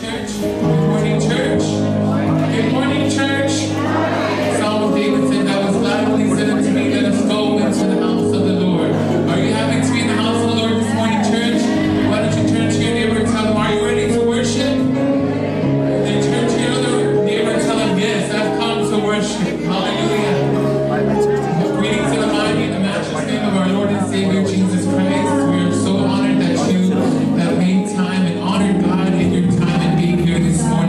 Church. Good morning, church. Good morning, church. Psalm of David said, I was glad when he said unto me, Let us go into the house of the Lord. Are you happy to be in the house of the Lord this morning, church? Why don't you turn to your neighbor and tell them, Are you ready to worship? And then turn to your other neighbor and tell them, Yes, I've come to worship. Hallelujah. Greetings in the mighty and the matchless name of our Lord and Savior Jesus Christ. We are so honored that you have made time and honored God in your time and being here this morning.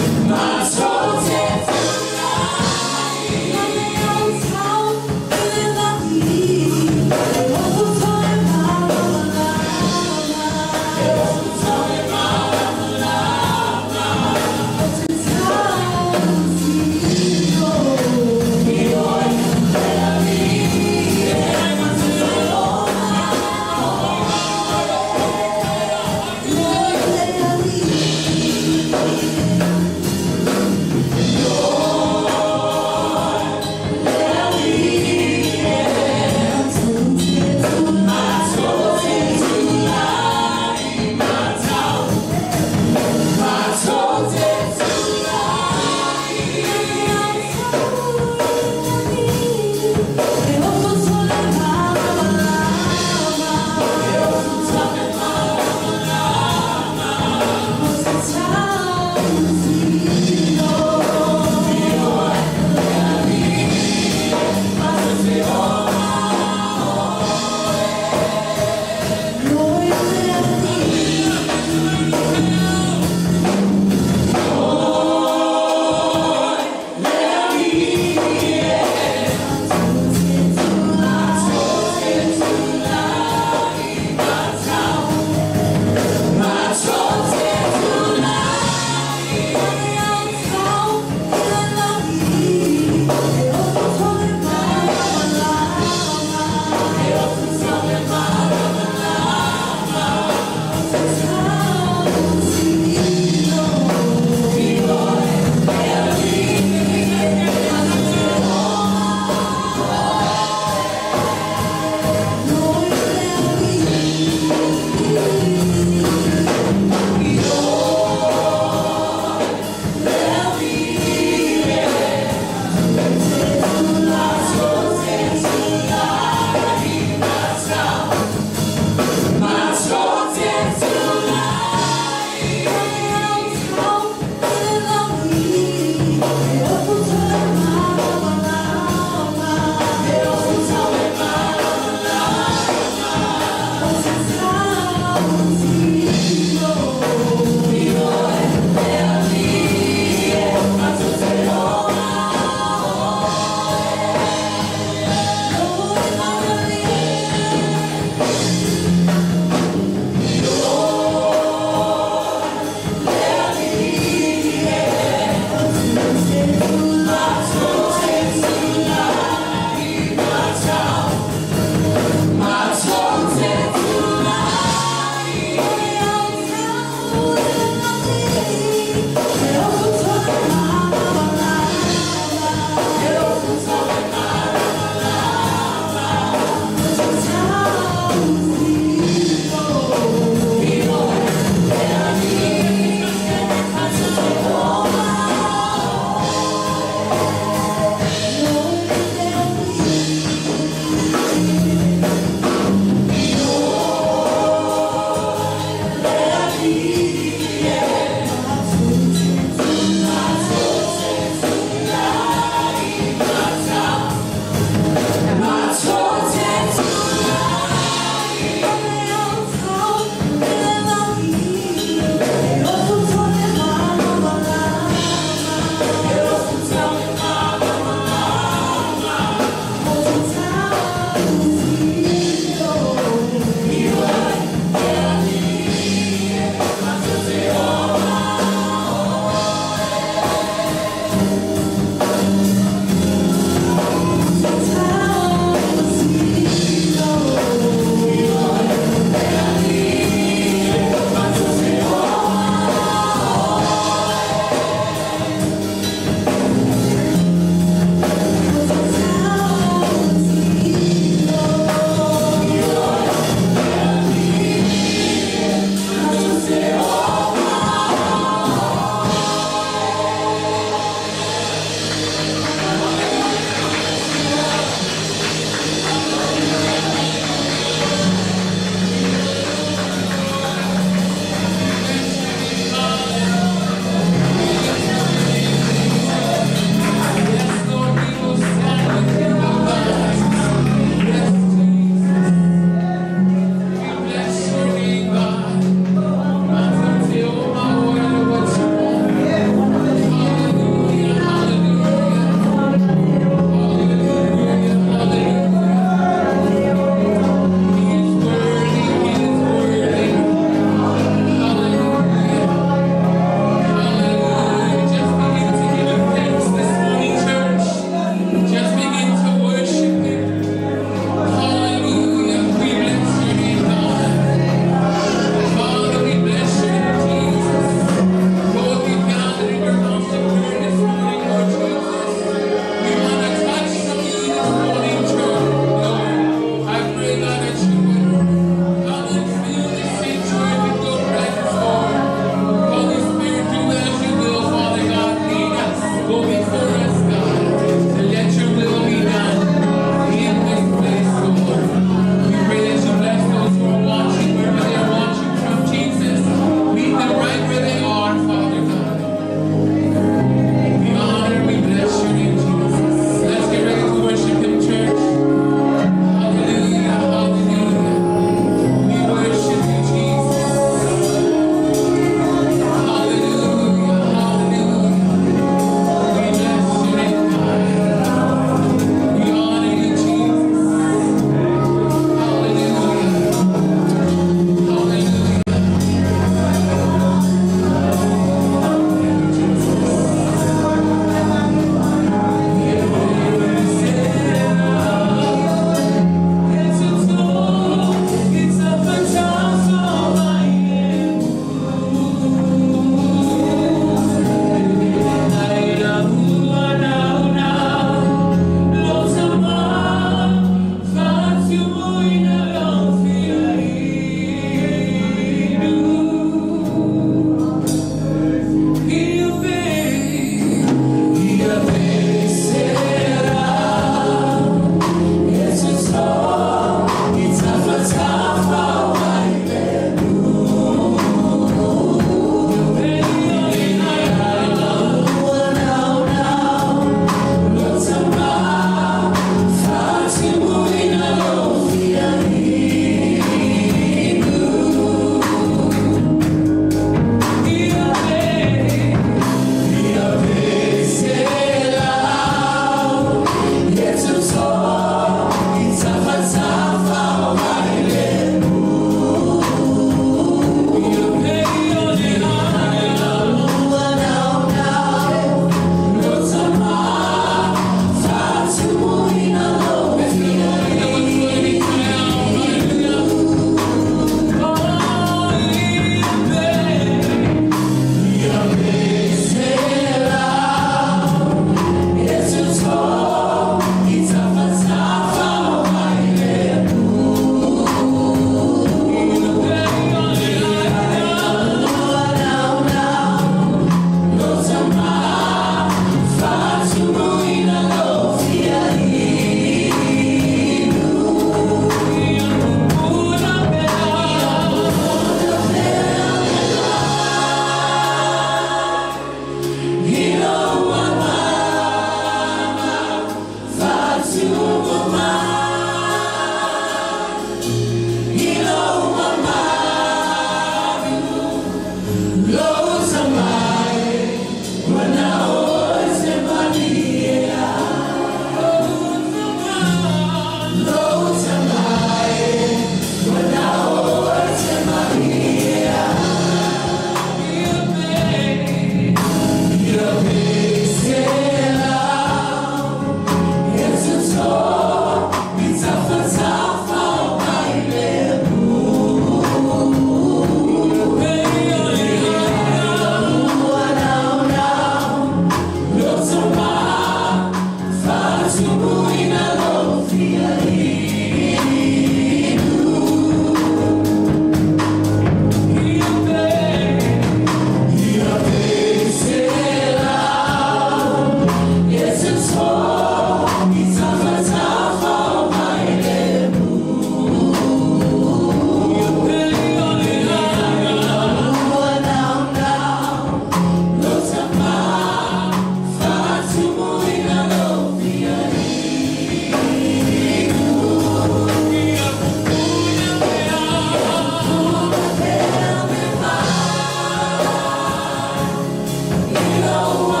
Lord.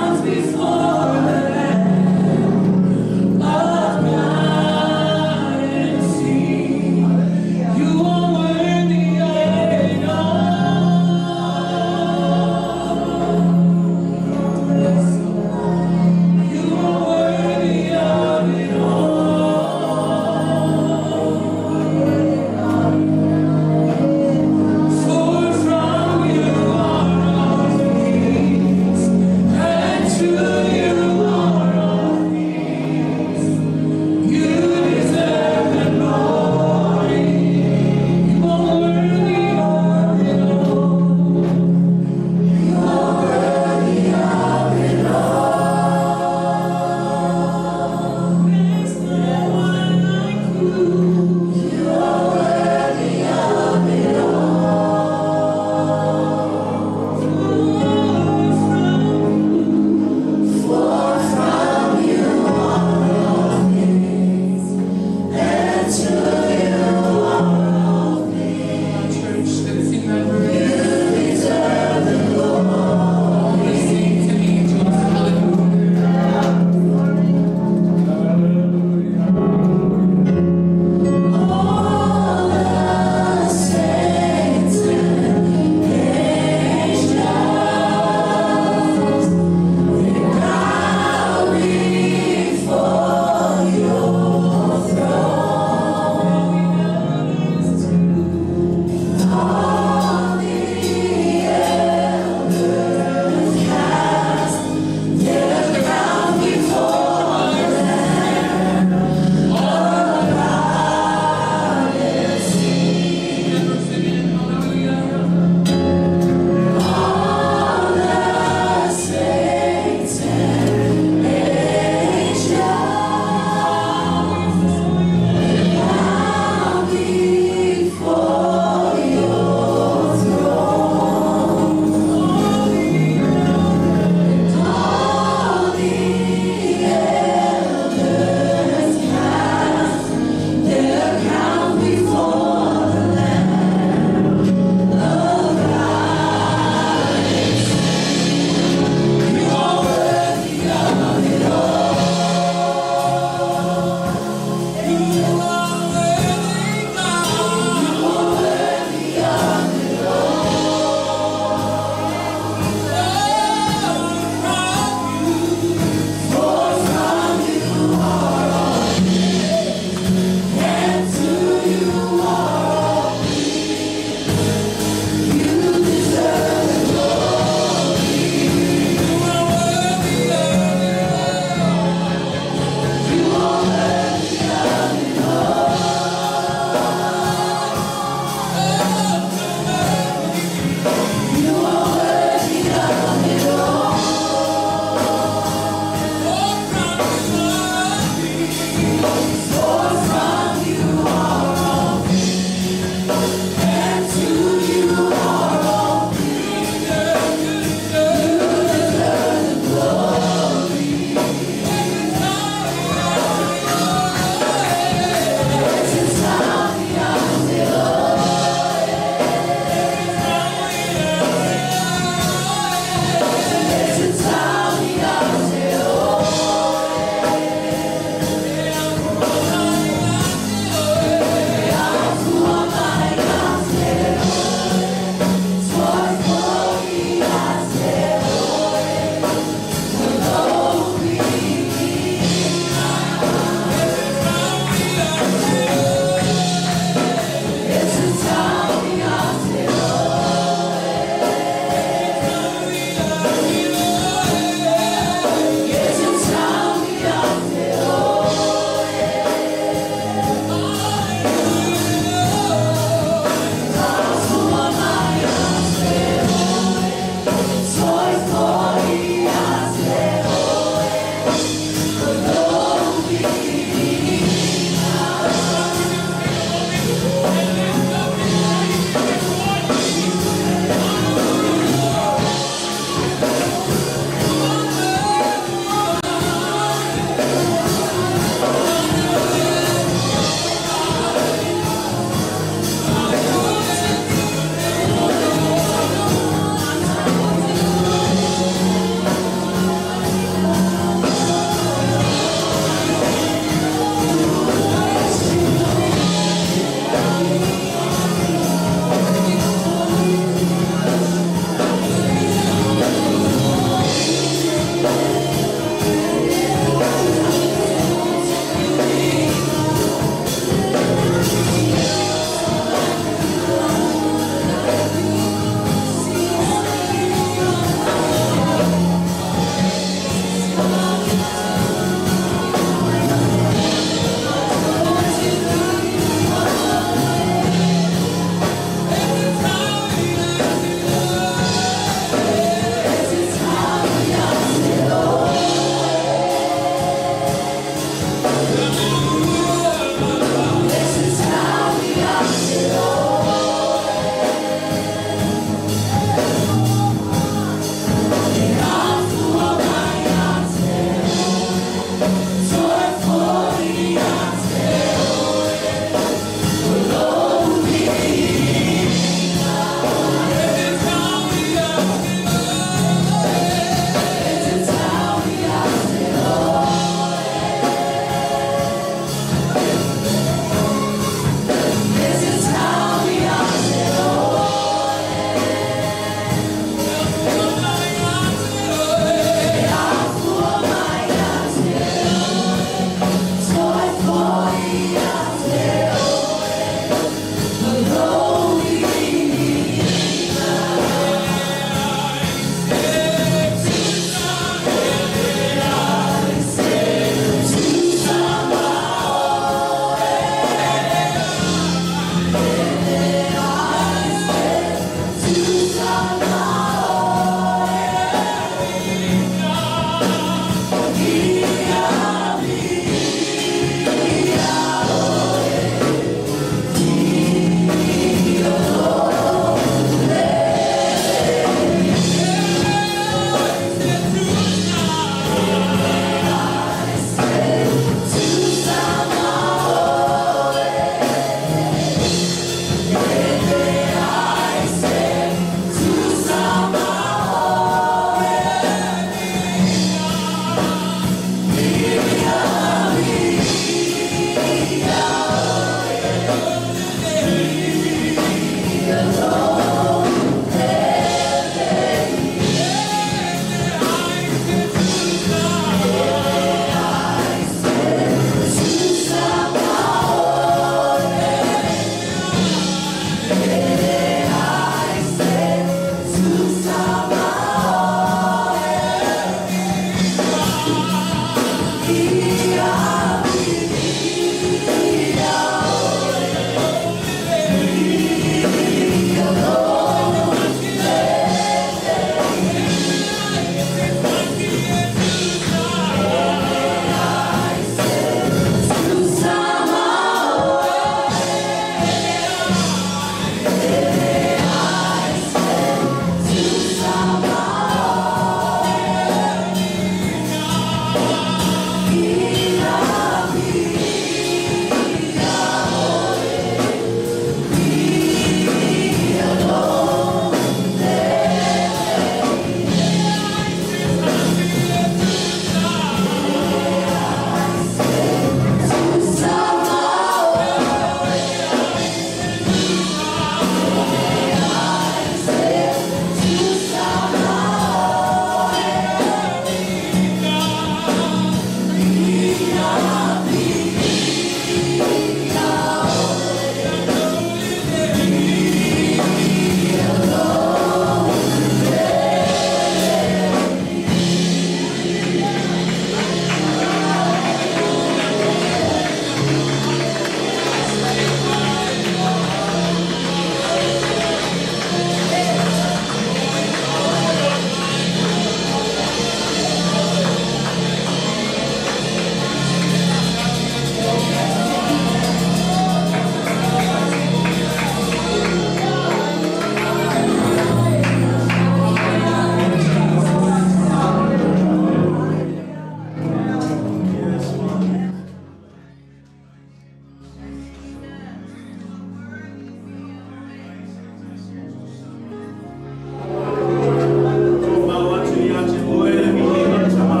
Tumau atu ia te oe le viiga le Tama.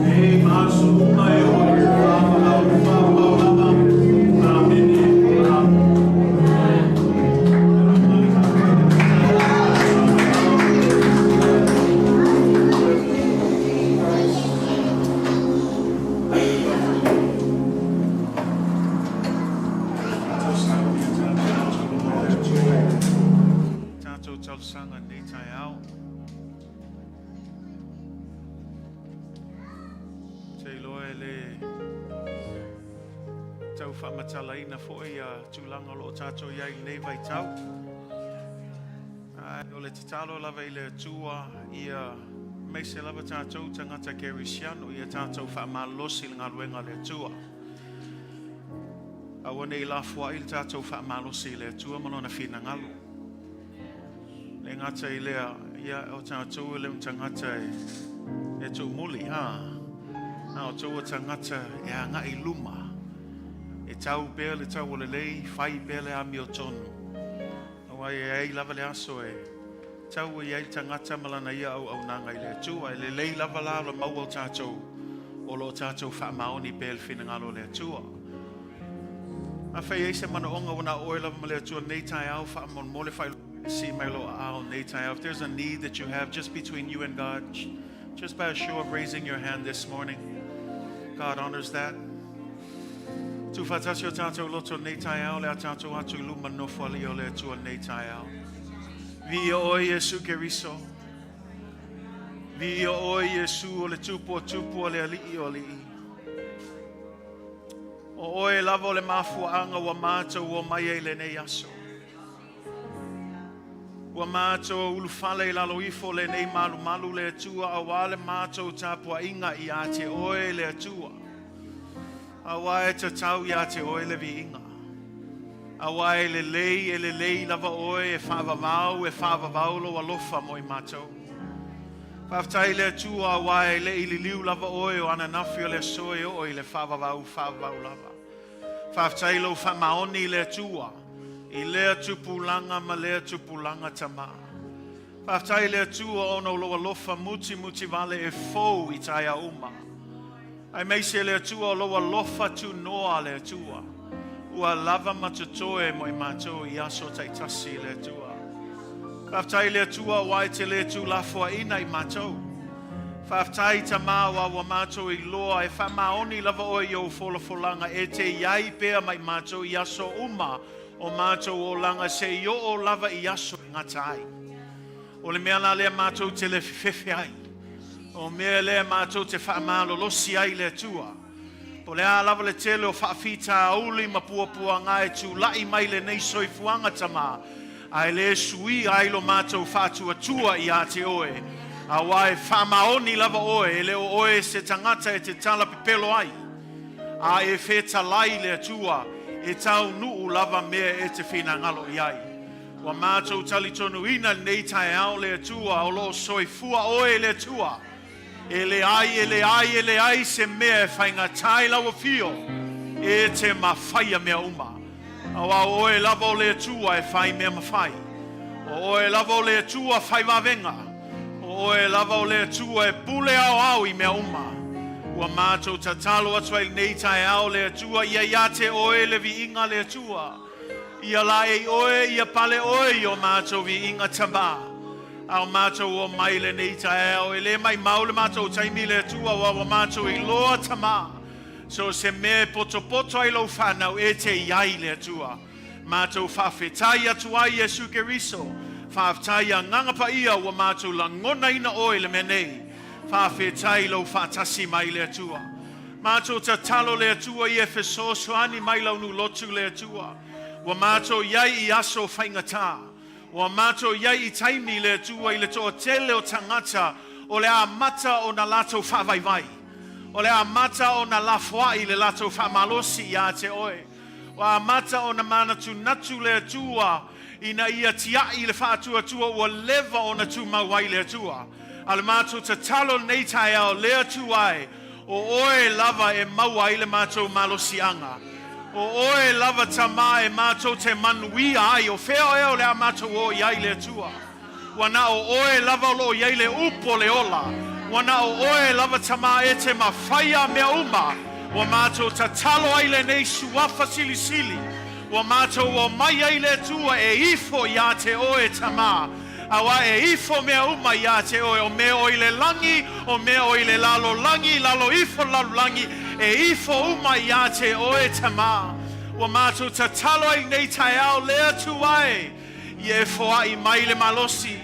Nei ma aso uma e oo i le faavavau le faavavau lava. Amene. Amene. Tatou talosaga i lenei taeao. Te iloa e le tau faamatalaina foi ia tulaga o lo o tatou i ai i lenei vaitau. Ae o le tatalo lava i le Atua ia aemaise lava tatou tagata kerisiano ia tatou faamalolosi i le galuega a le Atua. Aua ne i lafoai le tatou faamalosi i le Atua ma Lona finagalo. Le gata i lea, ia, o tatou e le o ni tagata e, e tuumuli, ha? A o tou o tagata e agai i luma, e tau pea le tau o lelei, fai pea le amiotonu. Aua e ai lava le aso e tau ai ai le tagata ma lana ia auaunaga i le Atua. E lelei lava la le maua o tatou o lo o tatou faamaoni pea i le finagalo o le Atua. Afai e i ai se manaoga ua na o oe lava ma le Atua nei taeao faamolemole faailoa sii mai lou aao nei taeao. If there's a need that you have just between you and God, just by a show of raising your hand this morning, God honors that. Tuufaatasi o tatou loto nei taeao le a tatou atu i luma nofoalii o le Atua nei taeao. Viia oe Iesu Keriso. Viia oe Iesu o le Tupu o tupu o le Alii o alii. O oe lava o le mafuaaga ua matou omai ai i lenei aso. Ua matou ulufale i lalo ifo o lenei malumalu le Atua auā le matou tapuaiga ia te oe le Atua. Auā e tatau ia te oe le viiga. Auā e lelei, e lelei lava oe e faavavau, e faavavau lou alofa mo i matou. Faafetai i le Atua auā e le i liliu lava oe o ananafi o le aso e oo i le faavavau, faavavau lava. Faafetai i lou faamaoni i le Atua, i lea tupulaga ma lea tupulaga Tama. Faafetai i le Atua ona o lou alofa mutimuti vale e fou i taeao uma. Aemaise le Atua o lou alofa tunoa le Atua, ua lava ma totoe mo i matou i aso taitasi le Atua. Faafetai i le Atua aua e te le tuulafoaiina i matou. Faafetai Tama aua ua matou iloa e faamaoni lava oe i ou folafolaga e te i ai pea ma i matou i aso uma o matou olaga seia oo lava i aso e gata ai. O le mea la lea matou te le fefefe ai. O mea lea matou te faamalolosi ai i le Atua. Po o le a lava le tele o faafitauli ma puapuaga e tulai mai lenei soifuaga Tama, ae le suia ai lo matou faatuatua ia te Oe, auā e faamaoni lava Oe, e le o Oe se tagata e te talapepelo ai, a e fetalai le Atua, e taunuu lava mea e te finagalo i ai. Ua matou talitonuina lenei taeao le Atua o lo o soifua Oe le Atua. E leai, e leai, e leai se mea e faigata ai lau afio e te mafaia mea uma. Auā o Oe lava o le Atua e fai mea mafai. O Oe lava o le Atua fai vavega. O Oe lava o le Atua e pule aoao i mea uma. Ua matou tatalo atu ai lenei taeao le Atua ia ia te Oe le viiga le Atua. Ia laei Oe, ia pale Oe i o matou viiga Tama. A o matou omai lenei taeao, e le maimau le matou taimi le Atua, aua ua matou iloa Tama. So o se mea e potopoto ai lou fanau e te i ai le Atua. Matou faafetai atu ai Iesu Keriso. Faafetai Agaga Paia ua matou lagonaina Oe i le mea nei. Faafetai i lou faatasi mai le Atua. Matou tatalo le Atua ia e fesoasoani mai lau nulotu le Atua. Ua matou i ai i aso faigata. Ua matou i ai i taimi le Atua i le toatele o tagata o le amata ona latou faavaivai. O le amata ona lafoai le latou faamalosi ia te Oe. Ua amata ona manatunatu le Atua ina ia tiai le faatuatua ua leva ona tumau ai le Atua. A le matou tatalo lenei taeao, le Atua e, o Oe lava e maua ai le matou malosiaga. O Oe lava Tama e matou te manuia ai, o fea ea o le a matou o i ai le Atua? Ua na o Oe lava o lo o i ai le upu o le ola. Ua na o Oe lava Tama e te mafaia mea uma. Ua matou tatalo ai lenei suafa silisili. Ua matou omai ai le Atua e ifo iā te Oe Tama. Auā e ifo mea uma iā te Oe, o mea o i le lagi, o mea o i le lalolagi, lalo ifo le lalolagi, e ifo uma iā te Oe Tama. Ua matou tatalo ai lenei taeao le Atua e. Ia e foai mai le malosi,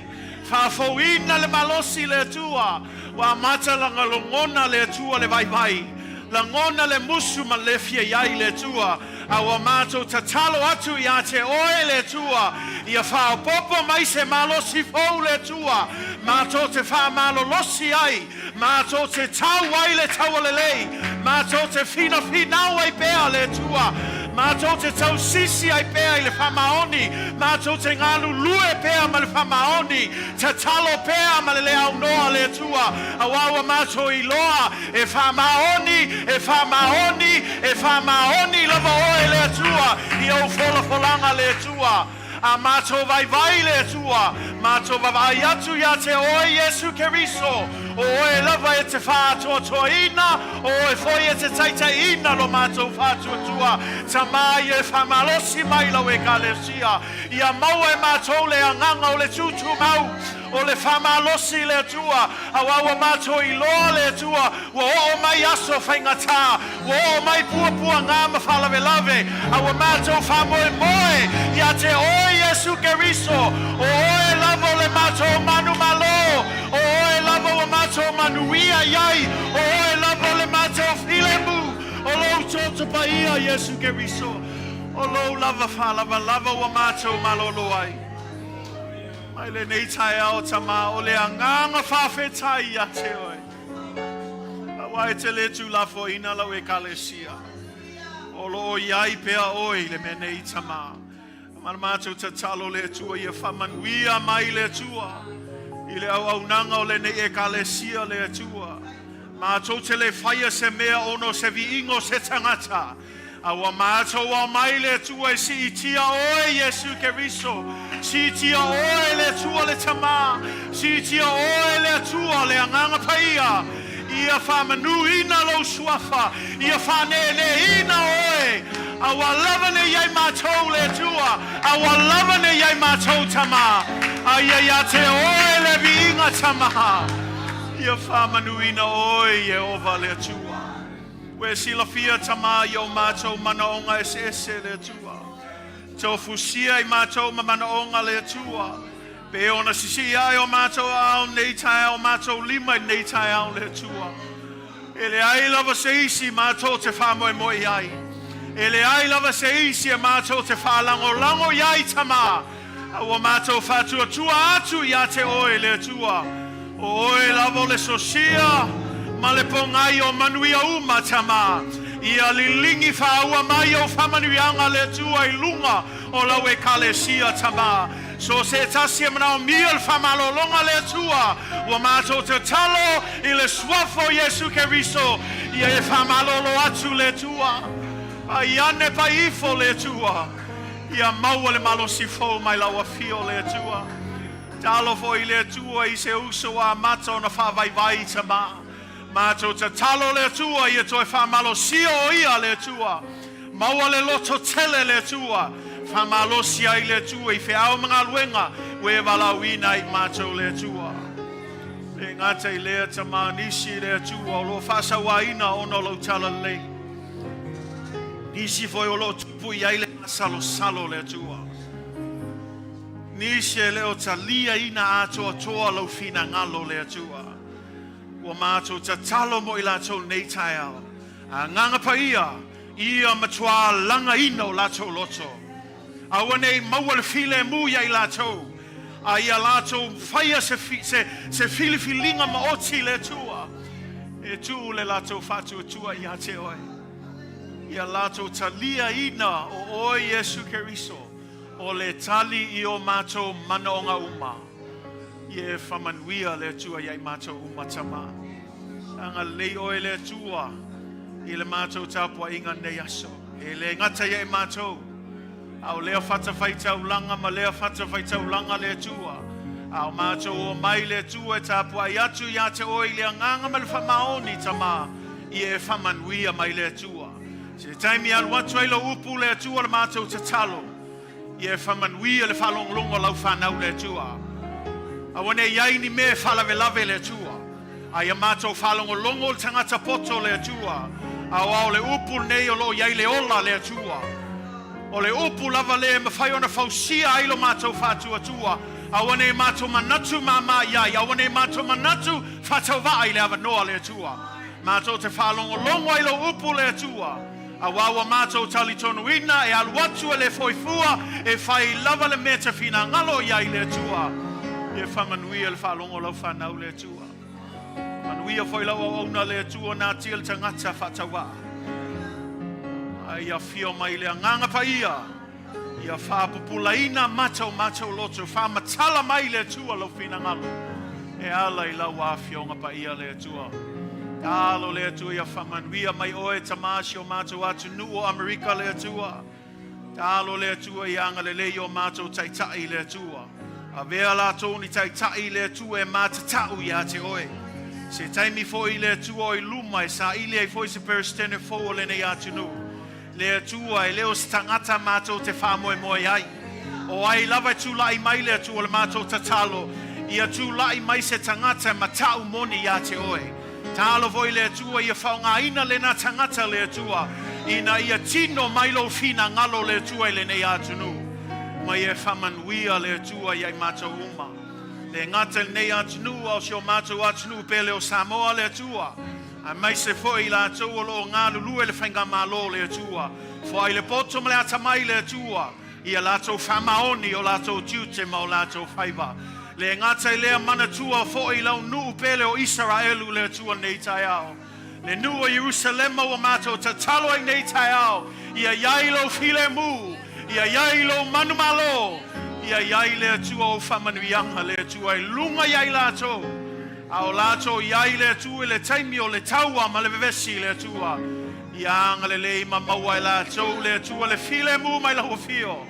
faafouina le malosi le Atua, ua amata lana logona le Atua le vaivai, lagona le musu ma le fia iai le Atua, a ua matou tatalo atu ia te Oe le Atua, ia faaopoopo mai se malosi fou le Atua, matou te faamalolosi ai, matou te tau ai le taua lelei, matou te finafinau ai pea le Atua, matou te tausisi ai pea i le faamaoni, matou te galulue pea ma le faamaoni, tatalo pea ma le le aunoa le Atua, auā ua matou iloa e faamaoni, e faamaoni, e faamaoni lava Oe le Atua i ou folafolaga le Atua. A matou vaivai le Atua, matou vavaai atu ia te Oe Iesu Keriso, o Oe lava e te faaatoatoaina, o Oe foi e te taitaiina lo matou faatuatua. Tama ia e faamalosi mai lau Ekalesia, ia maua e matou le agaga o le tutumau, o le faamalosi i le Atua, auā ua matou iloa le Atua, ua oo mai aso faigata, ua oo mai puapuaga ma faalavelave, a ua matou faamoemoe ia te Oe Iesu Keriso, o Oe lava o le matou manumalo, o Oe lava ua matou manuia i ai, o Oe lava o le matou filemu, o Lou toto paia Iesu Keriso, o Lou lava faalavalava ua matou malolo ai. Mai lenei taeao, Tama, o le agaga faafetai ia te Oe, aua e te le tuulafoaiina lau Ekalesia. O lo o i ai pea Oe i le mea nei, Tama. Ma le matou tatalo le Atua ia faamanuia mai le Atua i le auaunaga o lenei Ekalesia le Atua. Matou te le faia se mea ona o se viiga o se tagata, A ua matou aumai le Atua e siitia Oe, Iesu Keriso. Siitia Oe le Atua le Tama. Siitia Oe le Atua le Agaga Paia. Ia faamanuina Lou Suafa. Ia faaneeneeina Oe. A ua lava nei ai matou le Atua. A ua lava nei ai matou Tama. A ia ia te Oe le viiga Tama. Ia faamanuina Oe, Ieova le Atua. Ua e silafia, Tama, i o matou manaoga eseese, le Atua. Tofusia i matou ma manaoga, le Atua. Pe ona sisii ae o matou aao nei taeao, matou lima i lenei taeao le Atua. E leai lava se isi matou te faamoemoe i ai. E leai lava se isi e matou te faalagolago i ai, Tama, a ua matou faatuatua atu ia te Oe, le Atua. O Oe lava o le sosia ma le pogai o manuia uma, Tama. Ia liligi faaua mai ou faamanuiaga, le Atua, i luga o lau Ekalesia, Tama. So o se tasi e manaomia le faamalologa a le Atua, ua matou tatalo i le Suafa o Iesu Keriso, ia e faamalolo atu le Atua. Pai ane, pai ifo le Atua, ia maua le malosi fou mai lau afio le Atua. Talo foi le Atua i se uso ua amata ona faavaivai, Tama. Matou tatalo le Atua ia toe faamalosia o ia le Atua. Maua le loto tele le Atua. Faamalosi ai le Atua i feau ma galuega ua e valaauina ai matou le Atua. Le gata i lea tama nisi le Atua o lo o faasauaina ona o lou talalelei. Nisi foi o lo o tupu i ai le masalosalo le Atua. Nisi e le o taliaina atoatoa lou finagalo le Atua. Ua matou tatalo mo i latou nei taeao. Agaga Paia, ia matuā lagaina o latou loto. Aua ne i maua le filemu ia i latou, a ia latou faia se, se, se filifiliga maoti i le Atua, e tuu le latou faatuatua ia te Oe. Ia latou taliaina o Oe Iesu Keriso, o le tali i o matou manaoga uma. Ia e faamanuia le Atua ia i matou uma, Tama. Agalelei Oe le Atua i le matou tapuaiga nei aso. E le gata ia i matou, a o lea fatafaitaulaga ma lea fatafaitaulaga le Atua. A o matou o mai le Atua e tapuai atu ia te Oe i le agaga ma le faamaoni, Tama, ia e faamanuia mai le Atua. Se taimi alu atu ai lou upu le Atua le matou tatalo, Ia e faamanuia le faalogologo a lau fanau le Atua. Aua ne i ai ni mea e faalavelave le Atua. A ia matou faalogologo le tagata poto le Atua. Aoao le upu lenei o lo o i ai le ola le Atua. O le upu lava lea e mafai ona fausia ai lo matou faatuatua. Aua ne i matou manatu māmā i ai, aua ne i matou manatu faatauvaa i le avanoa le Atua. Matou te faalogologo ai lou upu le Atua. Auā ua matou talitonuina e alu atu e le foifua e fai lava le mea te finagalo i ai le Atua. Ia faamanuia le faalogo o lau fanau le Atua. Manuia foi lau auauna le Atua natia le tagata faatauaa. A ia afio mai le Agaga Paia, ia faapupulaina mata o matou loto, faamatala mai le Atua lou finagalo e ala i lau afioga paia le Atua. Talo le Atua ia faamanuia mai oe Tama si o matou atunuu o Amerika le Atua. Talo le Atua ia agalelei o matou taitai le Atua. Avea latou ni taitai le Atua e matatau ia te oe. Se taimi foi le Atua o i luma e saili ai foi se Peresetene fou o lenei atunuu. Le Atua, e le o se tagata matou te faamoemoe ai. O ai lava e tulai mai le Atua o le matou tatalo, ia tulai mai se tagata e matau moni ia te oe. Talo foi le Atua ia faaaogaina lena tagata le Atua, ina ia tino mai lou finagalo le Atua i lenei atunuu. Ma ia faamanuia le Atua ia i matou uma. Le gata i lenei atunuu, a o si o matou atunuu pele o Samoa le Atua. Aemaise foi i latou o lo o galulue le faigamalo o le Atua, foai le poto ma le atamai i le Atua, ia latou faamaoni o latou tiute ma o latou faiva. Le gata i lea, manatua foi lau nuu pele o Isaraelu le Atua nei taeao. Le nuu o Ierusalema ua matou tatalo ai nei taeao, ia i ai lou filemu, ia i ai lou manumalo, ia i ai le Atua ou faamanuiaga, le Atua i luga ia i latou. A o latou i ai le Atua i le taimi o le taua ma le vevesi i le Atua, ia agalelei ma maua e latou le Atua le filemu mai lau afio.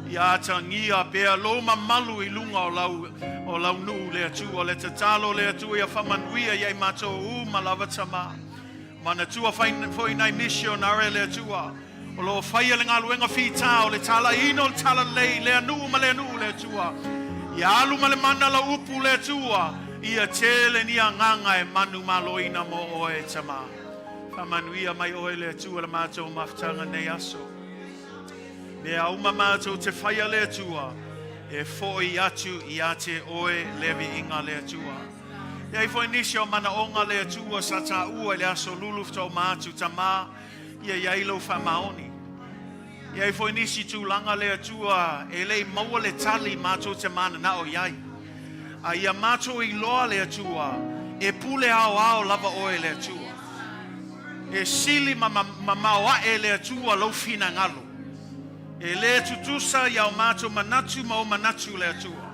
Ia atagia pea lou mamalu i luga o lau, o lau nuu le Atua. Le tatalo le Atua ia faamanuia ia i matou uma lava Tama. Manatua foi nai missionare le Atua o lo o faia le galuega fita o le talaiina o le talalelei i lea nuu ma lea nuu le Atua. Ia alu ma le mana lau upu le Atua, ia tele ni agaga e manumaloina mo oe e Tama. Faamanuia mai oe le Atua le matou mafutaga nei aso. Mea uma matou te faia le Atua. E foʻi atu iā te Oe le viiga le Atua. E i ai foi nisi o manaʻoga le Atua sa taua i le aso lulu faatoa atu Tamā, ia i ai lou faamaoni. E i ai foi nisi tulaga le Atua e le i maua le tali matou te mananao i ai. A ia matou iloa le Atua, e pule aoao lava Oe le Atua. E sili ma mamao aʻe le Atua lou finagalo. E lē tutusa ia o matou manatu ma ou manatu le Atua.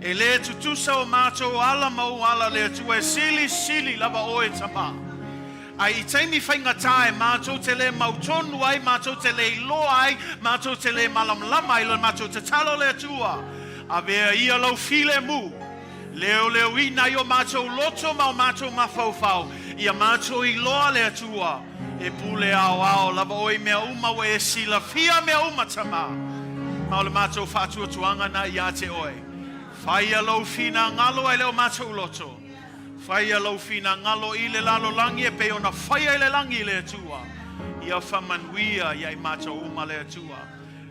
E lē tutusa o matou ala ma ou ala le Atua, e silisili lava Oe Tamā. Ae i taimi faigata e matou te lē mautonu ai, matou te lē iloa ai, matou te lē malamalama ai, le matou tatalo le Atua, avea ia lou filemu, leoleoina ai o matou loto ma o matou mafaufau, ia matou iloa le Atua, e pule aoao lava Oe i mea uma, ua e silafia mea uma, Tamā. Ma o le matou faatuatuaga na iā te Oe. Faia lou finagalo ae le o matou loto. Faia lou finagalo i le lalolagi e pei ona faia i le lagi le Atua. Ia faamanuia ia i matou uma le Atua.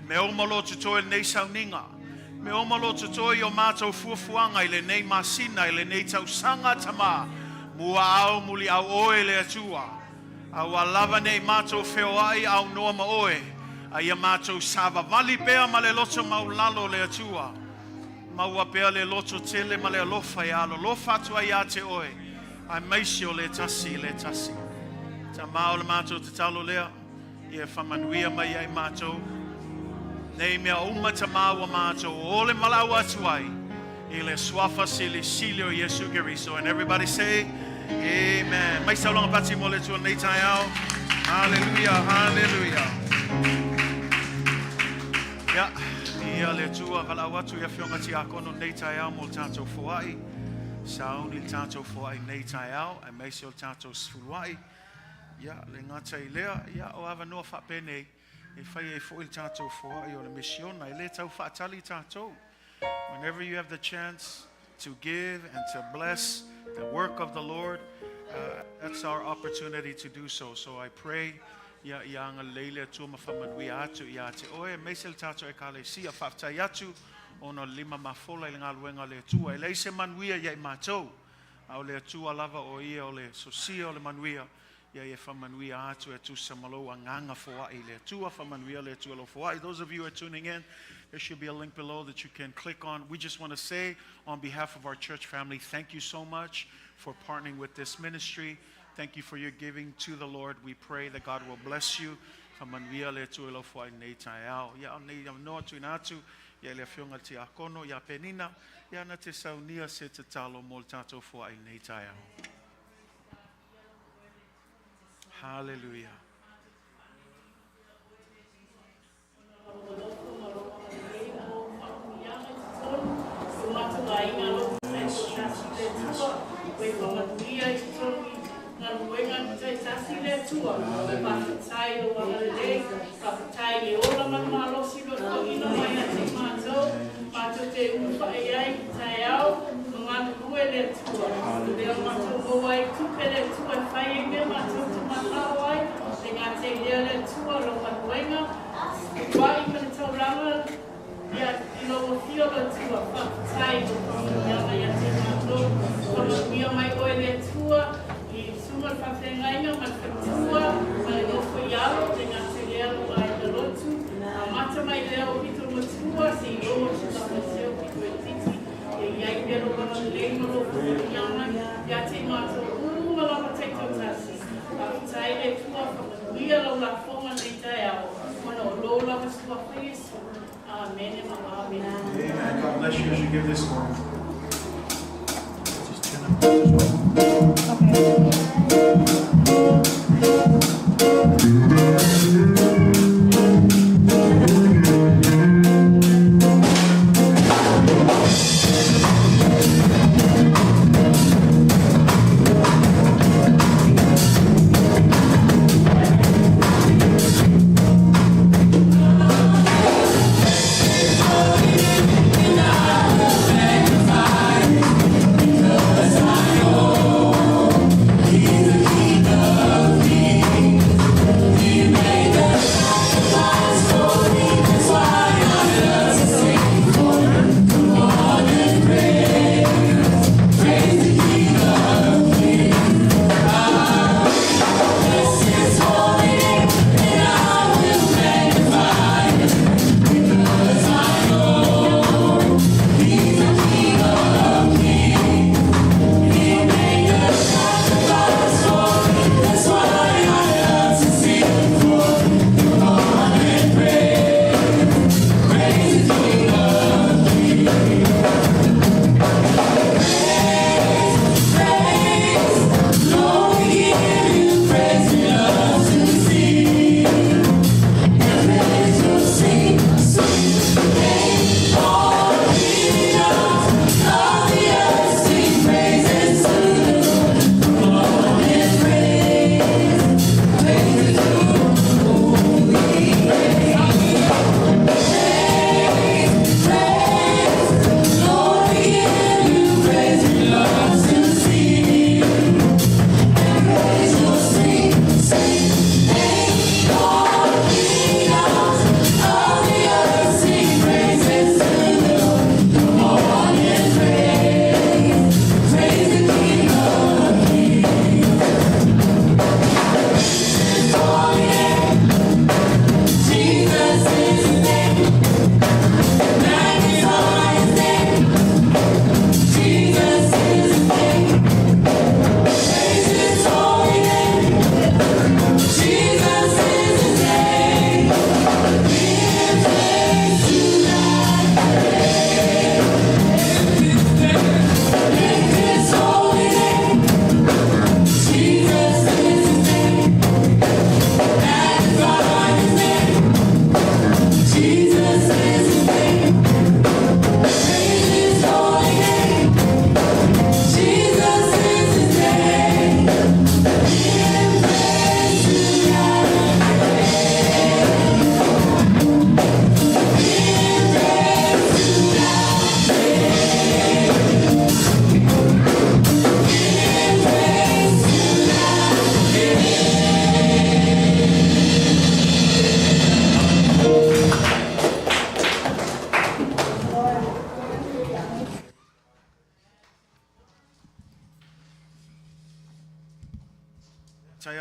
Mea uma o lo o totoe lenei sauniga. Mea uma o lo o totoe i o matou fuafuaga i lenei masina, i lenei tausaga, Tamā. Muaau muliau Oe le Atua. Aua lava nei matou feoai aunoa ma Oe, a ia matou savavali pea ma le loto maulalo le Atua. Maua pea le loto tele ma le alofa e alolofa atu ai iā te Oe, aemaise o le tasi i le tasi. Tamā, o le matou tatalo lea, ia faamanuia mai ia i matou. Nei mea uma Tamā ua matou ole valaau atu ai i le suafa silisili o Iesu Keriso. And everybody say, Amen. Mai saulaga pati mo le Atua nei taeao. Hallelujah, hallelujah. Ia, ia le Atua valaau atu i afioga tiakono nei taeao mo le tatou foai. Sauni le tatou foai nei taeao, aemaise o le tatou sefuluai. Ia, le gata i lea, ia, o avanoa faapenei, e fai ai foi le tatou foai o le misiona, e lē tau faatali tatou. Whenever you have the chance to give and to bless the work of the Lord, that's our opportunity to do so. So I pray, ia, ia agalelei le Atua ma faamanuia atu iā te oe, aemaise le tatou Ekalesia. Faafetai atu ona o le lima mafola i le galuega a le Atua. E leai se manuia ia i matou, a o le Atua lava o ia o le sosia o le manuia, ia e faamanuia atu e tusa ma lou agaga foai i le Atua. Faamanuia le Atua lou foai. Those of you who are tuning in, there should be a link below that you can click on. We just want to say, on behalf of our church family, thank you so much for partnering with this ministry. Thank you for your giving to the Lord. We pray that God will bless you. Faamanuia le Atua i lau foai nei taeao. Ia, o nei avanoa tuuina atu ia i le afioga i le tiakono ia Penina, ia na te saunia se tatalo mo le tatou foai nei taeao. Hallelujah. Amen. God bless you as you give this morning. Just turn up as well.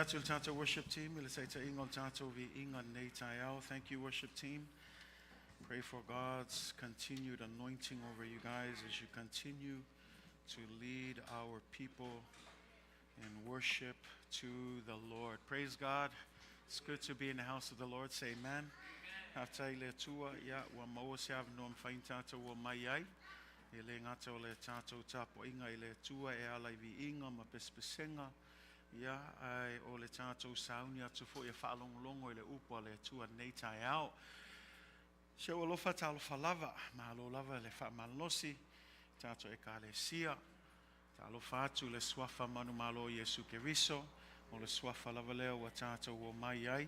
atu i le tātou worship team i le taitaiga o le tātou viiga nei taeao. Thank you, worship team. Pray for God's continued anointing over you guys as you continue to lead our people in worship to the Lord. Praise God. It's good to be in the house of the Lord. Say amen. Faafetai i le Atua, ia, ua maua se avanoa e mafai ona tatou omai ai. E le gata o le tatou tapuaiga i le Atua e ala i viiga ma pesepesega, ia, ae o le tatou sauni atu foi e faalogologo i le upu a le Atua nei taeao. Si ou alofa talofa lava, malo lava le faamalolosi, tatou ekalesia. Talofa atu i le suafa manumalo o Iesu Keriso, o le suafa lava lea ua tatou omai ai,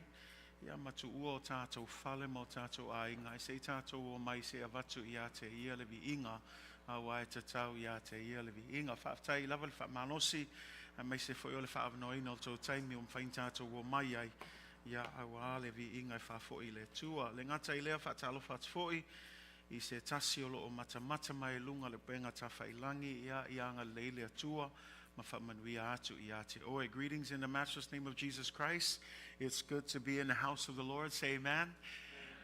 ia ma tuua o tatou fale ma o tatou aiga, e se i tatou omai se i avatu ia te ia le viiga, aua e tatau ia te ia le viiga. Faafetai lava le faamalosi, aemaise foi o le faaavanoaina o le tou taimi ua mafai ona tatou omai ai, ia aua le viiga e faafoi i le Atua. Le gata i lea, faatalofa atu foi i se tasi o loo matamata mai i luga o le upega tafailagi, ia ia agalelei le Atua ma faamanuia atu ia te oe. Greetings in the matchless name of Jesus Christ. It's good to be in the house of the Lord. Say amen.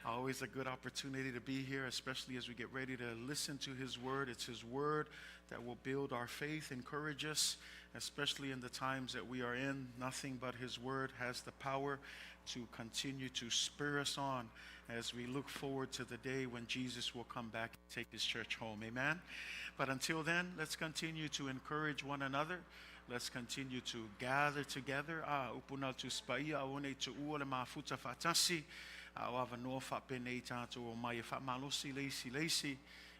Always a good opportunity to be here, especially as we get ready to listen to His Word. It's His Word that will build our faith, encourage us, especially in the times that we are in. Nothing but His Word has the power to continue to spur us on as we look forward to the day when Jesus will come back and take His church home. Amen. But until then, let's continue to encourage one another. Let's continue to gather together. A upu na Tusi Paia aua nei tuua le mafuta faatasi. A o avanoa faapenei tatou omai e faamalosi le isi le isi.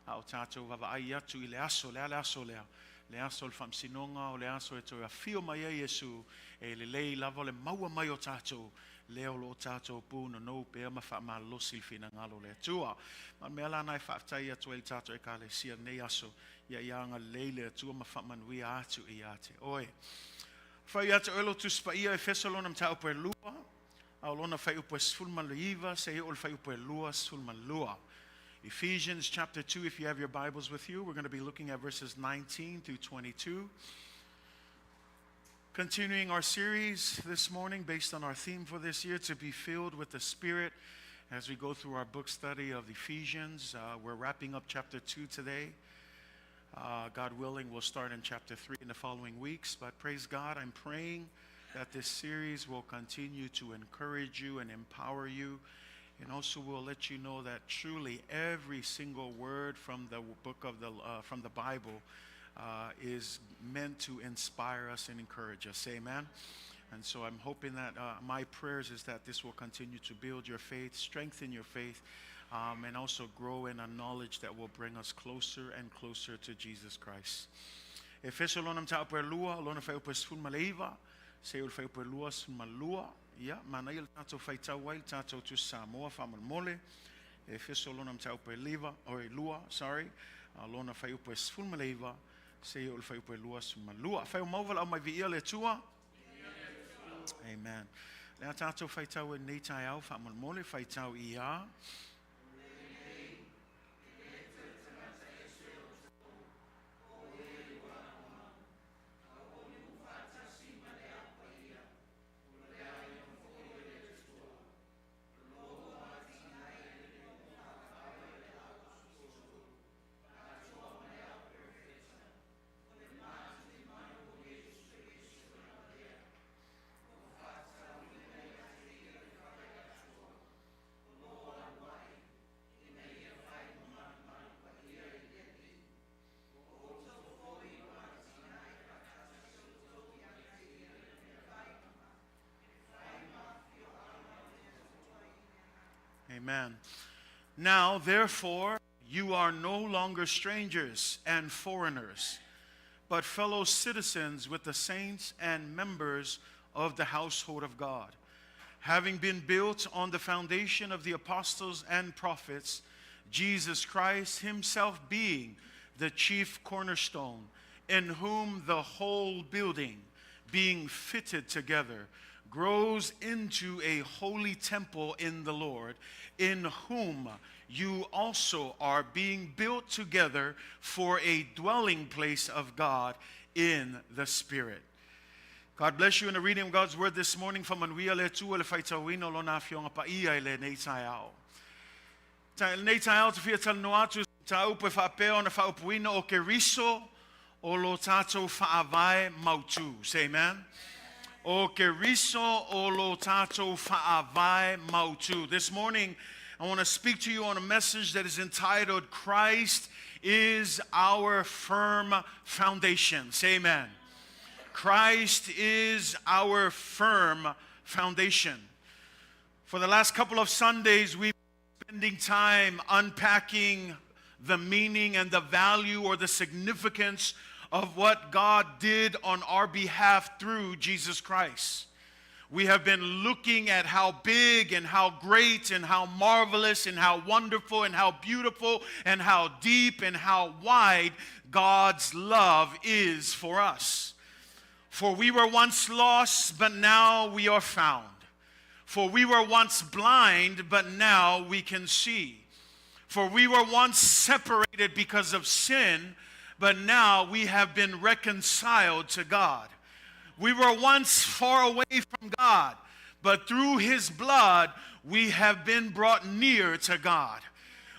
A o tatou vaavaai atu i le aso, le a le aso lea? Le aso o le faamasinoga, o le aso e toe afio mai ai Iesu, e lelei lava le maua mai o tatou, lea o loo tatou punonou pea ma faamalolosi i le finagalo o le Atua. Ma le mea la lena e faafetai atu ai i le tatou ekalesia i lenei aso, ia ia agalelei le Atua ma faamanuia atu ia te oe. Fai ia te oe lo Tusi Paia Efeso lona mataupu e lua, a o lona fuaiupu e 19 seia oo i le fuaiupu e 22. Ephesians chapter 2, if you have your Bibles with you, we're going to be looking at verses 19 through 22. Continuing our series this morning based on our theme for this year, to be filled with the Spirit, as we go through our book study of Ephesians. We're wrapping up chapter 2 today. God willing, we'll start in chapter 3 in the following weeks. But praise God, I'm praying that this series will continue to encourage you and empower you. And also will let you know that truly every single word from the book of the, from the Bible is meant to inspire us and encourage us. Amen. And so I'm hoping that my prayers is that this will continue to build your faith, strengthen your faith, and also grow in a knowledge that will bring us closer and closer to Jesus Christ. Efeso lona mataupu e lua, lona fuaiupu e 19, seia oo i le fuaiupu e 22, ia, manaia le tatou faitau ai le tatou Tusi Samoa faamolemole. Efeso lona mataupu e liva, o e lua, sorry, lona fuaiupu e 19, seia oo i le fuaiupu e 22. Afai o maua valaau mai viia le Atua. Amen. Le a tatou faitau e nei taeao faamolemole, faitau ia. Amen. Now, therefore, you are no longer strangers and foreigners, but fellow citizens with the saints and members of the household of God, having been built on the foundation of the apostles and prophets, Jesus Christ himself being the chief cornerstone, in whom the whole building, being fitted together, grows into a holy temple in the Lord, in whom you also are being built together for a dwelling place of God in the Spirit. God bless you in the reading of God's word this morning. Faamanuia le Atua i le faitauina o Lona Afioga Paia i lenei taeao. Ta, lenei taeao te fia talanoa atu mataupu e faapea ona faaupuina o Keriso o lo tātou faavae mautū. Say amen. O Keriso o lo tātou faavae mautū. This morning, I want to speak to you on a message that is entitled Christ is our firm foundation. Say amen. Christ is our firm foundation. For the last couple of Sundays, we've been spending time unpacking the meaning and the value or the significance of what God did on our behalf through Jesus Christ. We have been looking at how big and how great and how marvelous and how wonderful and how beautiful and how deep and how wide God's love is for us. For we were once lost, but now we are found. For we were once blind, but now we can see. For we were once separated because of sin, but now we have been reconciled to God. We were once far away from God, but through his blood we have been brought near to God.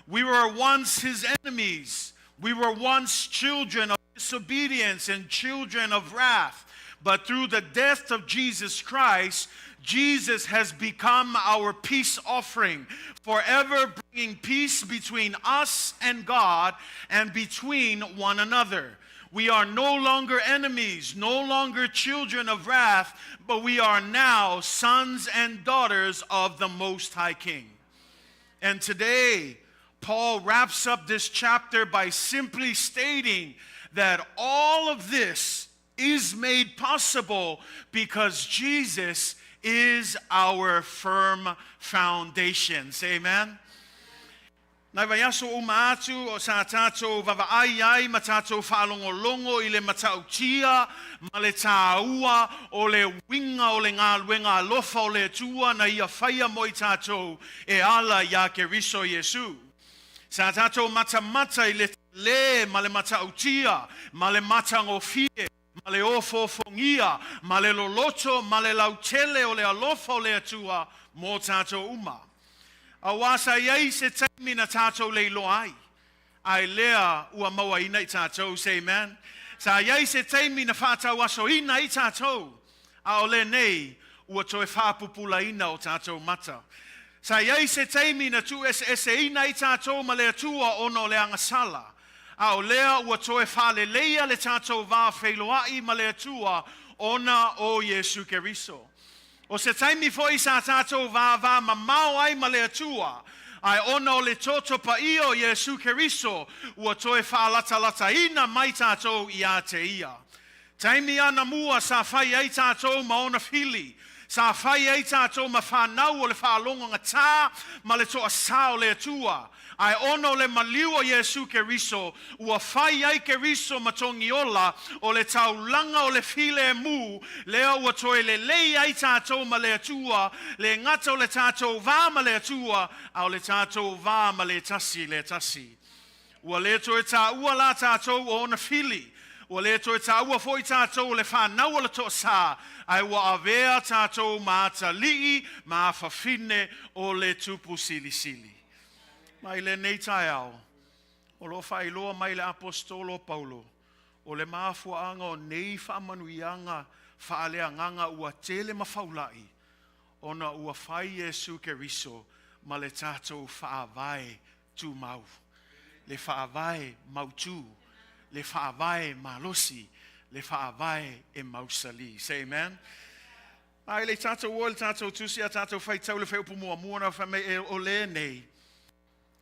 We were once his enemies. We were once children of disobedience and children of wrath. But through the death of Jesus Christ, Jesus has become our peace offering, forever bringing peace between us and God and between one another. We are no longer enemies, no longer children of wrath, but we are now sons and daughters of the Most High King. And today, Paul wraps up this chapter by simply stating that all of this is made possible because Jesus is our firm foundation. Say amen. Nai vaiaso uma atu o sa tātou vaavaai ai ma tātou faalogologo i le matautia ma le tāua o le uiga o le galuega alofa o le Atua na ia faia mo i tātou e ala iā Keriso Iesu. Sa tātou matamata i le telē ma le matautia ma le matagofie ma le ofoofogia ma le loloto ma le lautele o le alofa o le Atua mo tātou uma. Auā sa i ai se taimi na tātou le iloa ai, ae lea ua mauaina i tātou. Say amen. Sa i ai se taimi na faatauasoina ai tātou, a o lenei ua toe faapupulaina o tātou mata. Sa i ai se taimi na tuueseeseina ai tātou ma le Atua ona o le agasala, a o lea ua toe faaleleia le tātou va feiloai ma le Atua ona o Iesu Keriso. O se taimi foi sa tātou vavamamao ai ma le Atua, ae ona o le toto paia o Iesu Keriso, ua toe faalatalataina mai tātou iā te Ia. Taimi anamua sa fai ai tātou ma ona fili, sa fai ai tātou ma fanau o le faalogogata ma le toasā o le Atua, ae ona o le maliu o Iesu Keriso, ua fai ai Keriso ma togiola o le taulaga o le filemu, lea ua toe lelei ai tātou ma le Atua, le gata o le tātou va ma le Atua, a o le tātou va ma le tasi le tasi. Ua le toe taua la tātou o ona fili, ua le toe taua foi tātou o le fanau o le toasā, ae ua avea tātou ma atalii ma afafine o le Tupu Silisili. Ma i lenei taeao, o loo faailoa mai le Aposetolo o Paulo, o le mafuaaga o nei faamanuiaga faaleagaga ua tele ma faulai, ona ua fai Iesu Keriso ma le tatou faavae tumau, le faavae mautū, le faavae malosi, le faavae e mausali. Say amen. Ae le i tatou o i le tatou tusi a tatou faitau le fuaiupu muamua na fai mai e o lenei,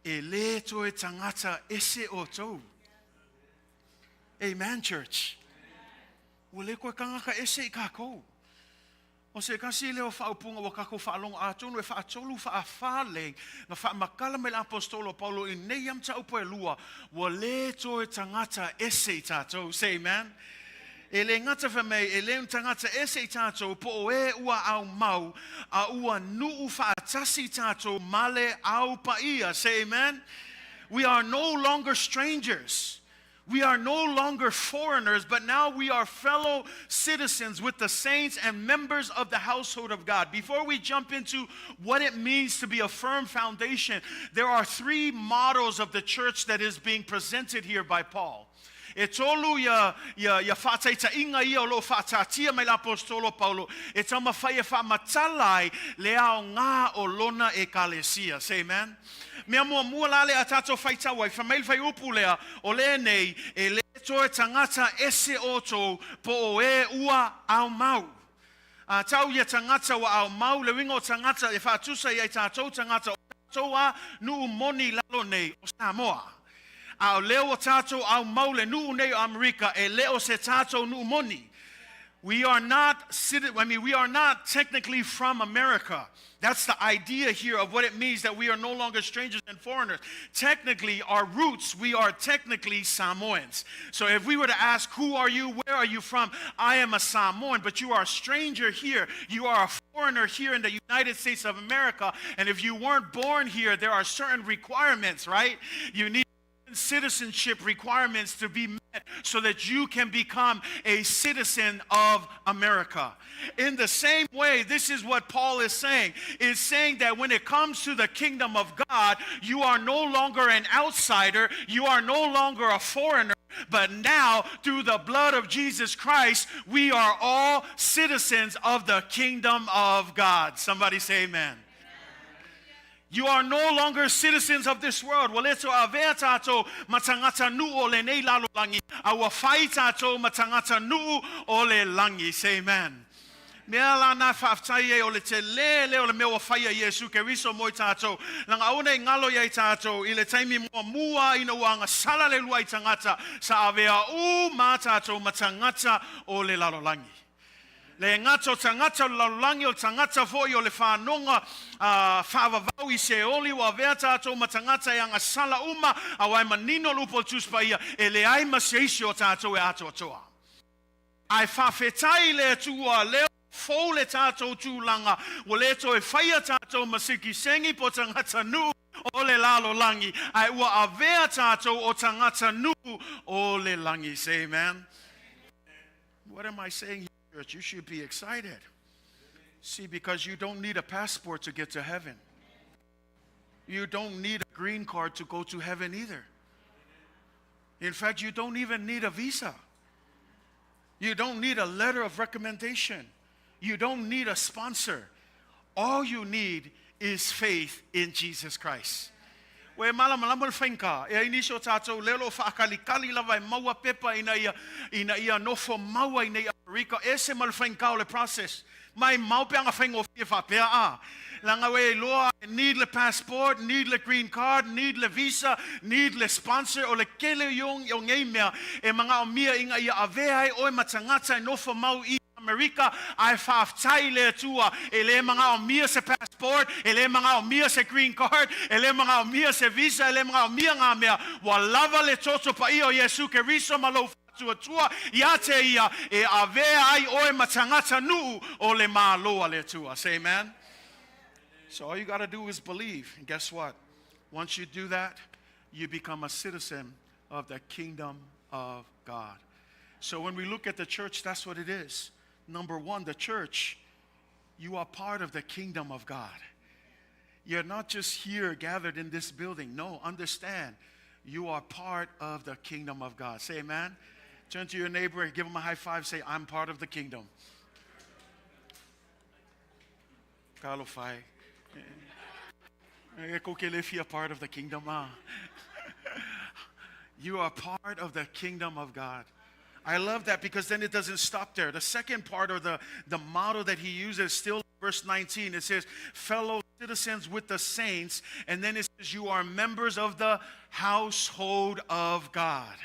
e le toe tagata ese outou. Amen, church. Ua le toe tagata ese i kākou. O se tasi lea o faaupuga ua tatou faalogo atonu e faatolu faafā lei na faamatala mai le Aposetolo o Paulo i nei mataupu e lua, ua le toe tagata ese i tatou. Say amen. E le gata fai mai, e le tagata ese i tatou, po o e ua aumau, a ua nuu faatasi tatou ma le Au Paia. Say amen. We are no longer strangers. We are no longer foreigners, but now we are fellow citizens with the saints and members of the household of God. Before we jump into what it means to be a firm foundation, there are three models of the church that is being presented here by Paul. E tolu ia, ia, ia whātaitaiga ia o loo whātātia mai l'apostolo Paulo e taumafai e faamatala ai le aoga o lona ekalesia. Say amen. Mea muamua la lea a tātou faitau ai, fai mai le fuaiupu lea, o lenei, e le toe tagata ese outou po o e ua aumau. A tau ia tagata ua aumau, le uiga o tagata e faatusa i ai tātou tagata o tātou a nuu moni lalo nei o Samoa. A o lea ua tātou aumau le nuu nei o Amerika e le o se tātou nuu moni. We are not, I mean, we are not technically from America. That's the idea here of what it means that we are no longer strangers and foreigners. Technically, our roots, we are technically Samoans. So if we were to ask, who are you? Where are you from? I am a Samoan, but you are a stranger here. You are a foreigner here in the United States of America. And if you weren't born here, there are certain requirements, right? You need citizenship requirements to be met so that you can become a citizen of America. In the same way, this is what Paul is saying. Is saying that when it comes to the kingdom of God, you are no longer an outsider, you are no longer a foreigner, but now through the blood of Jesus Christ, we are all citizens of the kingdom of God. Somebody say amen. You are no longer citizens of this world. Ua le toe avea tātou ma tagata nuu o lenei lalolagi. A ua fai tātou ma tagata nuu o le lagi. Say amen. Mea la na faafetai ai o le tele lea o le mea ua faia e Iesu Keriso mo i tātou. Laga aua nei galo ia i tātou i le taimi muamua ina ua agasala le uluai tagata sa avea uma tātou ma tagata o le lalolagi. Le gata o tagata o le lalolagi o tagata foi o le fanoga faavavau i Seoli ua avea tātou ma tagata e agasala uma auā e manino le upu o le Tusi Paia e leai ma se isi o tātou e atoatoa. Ae faafetai i le Atua lea ua fou le tātou tulaga ua le toe faia tātou ma sikisengi po tagata nuu o le lalolagi ae ua avea tātou o tagata nuu o le lagi. Say amen. What am I saying here, church? You should be excited. See, because you don't need a passport to get to heaven. You don't need a green card to go to heaven either. In fact, you don't even need a visa. You don't need a letter of recommendation. You don't need a sponsor. All you need is faith in Jesus Christ. Ua e malamalama le faigā, e ai nisi o tātou lea o lo o faakalikali lava e maua pepa ina ia, ina ia nofo mau ai nei Amerika, ese ma le faigā o le process. Maimau pe aga faigofie faapea a. Leaga ua e iloa e need le passport, need le green card, need le visa, need le sponsor, o le kele o nei mea e manaomia ina ia avea ai oe ma tagata e nofo mau i Amerika ae faafetai i le Atua e le manaomia se passport, e le manaomia se green card, e le manaomia se visa, e le manaomia ngā mea. Ua lava le toto paia o Iesu Keriso ma lou faatuatua ia te ia e avea ai oe ma tagata nuu o le Malo a le Atua. Say amen. So all you got to do is believe. And guess what? Once you do that, you become a citizen of the kingdom of God. So when we look at the church, that's what it is. Number one, the church, you are part of the kingdom of God. You're not just here gathered in this building. No, understand, you are part of the kingdom of God. Say amen. Turn to your neighbor and give him a high five. Say, I'm part of the kingdom. Talofa e. E ko ke le fia part of the kingdom. Ah. You are part of the kingdom of God. I love that because then it doesn't stop there. The second part or the model that he uses still verse 19. It says, fellow citizens with the saints. And then it says, you are members of the household of God.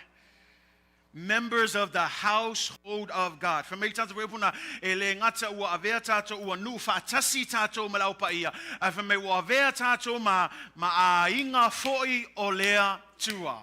Members of the household of God. Fai mai tātou e puna, e le gata ua avea tātou ua nuu faatasi tātou ma le Au Paia. Ae fai mai ua avea tātou ma, ma aiga foi o le Atua.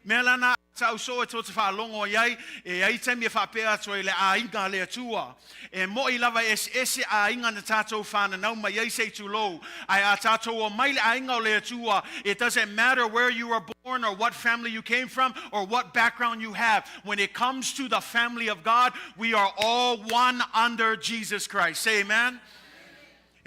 Mea lana Ta'u so e tou te fa'alogo ai ai, e ai taimi e fa'apea atu ai le aiga a le Atua. E mo'i lava e eseese aiga na tātou whananau mai ai se tulou. Ae a tātou o mai le aiga o le Atua, it doesn't matter where you were born or what family you came from or what background you have. When it comes to the family of God, we are all one under Jesus Christ. Say amen.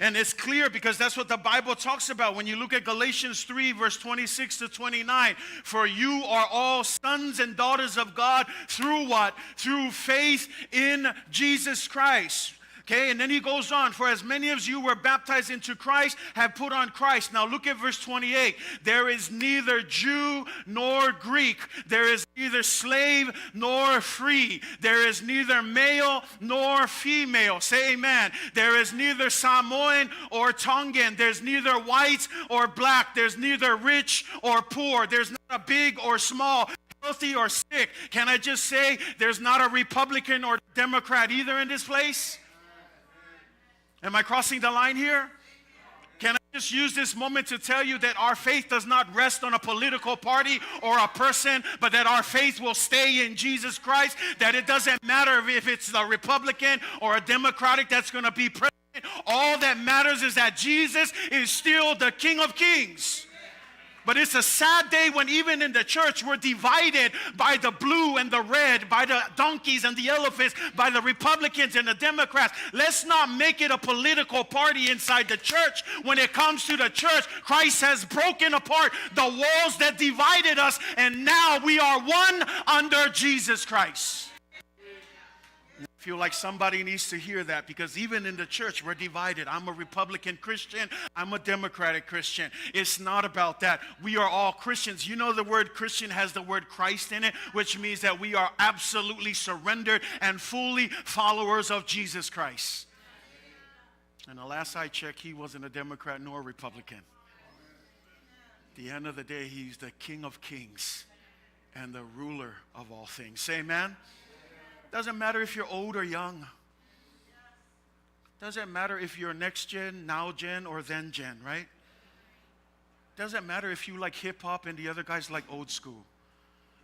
And it's clear because that's what the Bible talks about. When you look at Galatians 3, verse 26 to 29, for you are all sons and daughters of God through what? Through faith in Jesus Christ. Okay, and then he goes on, for as many as you were baptized into Christ have put on Christ. Now look at verse 28. There is neither Jew nor Greek, there is neither slave nor free, there is neither male nor female. Say amen. There is neither Samoan or Tongan, there's neither white or black, there's neither rich or poor, there's not a big or small, healthy or sick. Can I just say there's not a Republican or Democrat either in this place? Am I crossing the line here? Can I just use this moment to tell you that our faith does not rest on a political party or a person, but that our faith will stay in Jesus Christ? That it doesn't matter if it's a Republican or a Democratic that's going to be president. All that matters is that Jesus is still the King of Kings. But it's a sad day when even in the church we're divided by the blue and the red, by the donkeys and the elephants, by the Republicans and the Democrats. Let's not make it a political party inside the church. When it comes to the church, Christ has broken apart the walls that divided us, and now we are one under Jesus Christ. I feel like somebody needs to hear that because even in the church, we're divided. I'm a Republican Christian, I'm a Democratic Christian. It's not about that. We are all Christians. You know, the word Christian has the word Christ in it, which means that we are absolutely surrendered and fully followers of Jesus Christ. And the last I checked, he wasn't a Democrat nor a Republican. At the end of the day, he's the King of Kings and the ruler of all things. Say amen. Doesn't matter if you're old or young. Doesn't matter if you're next gen, now gen, or then gen, right? Doesn't matter if you like hip hop and the other guys like old school.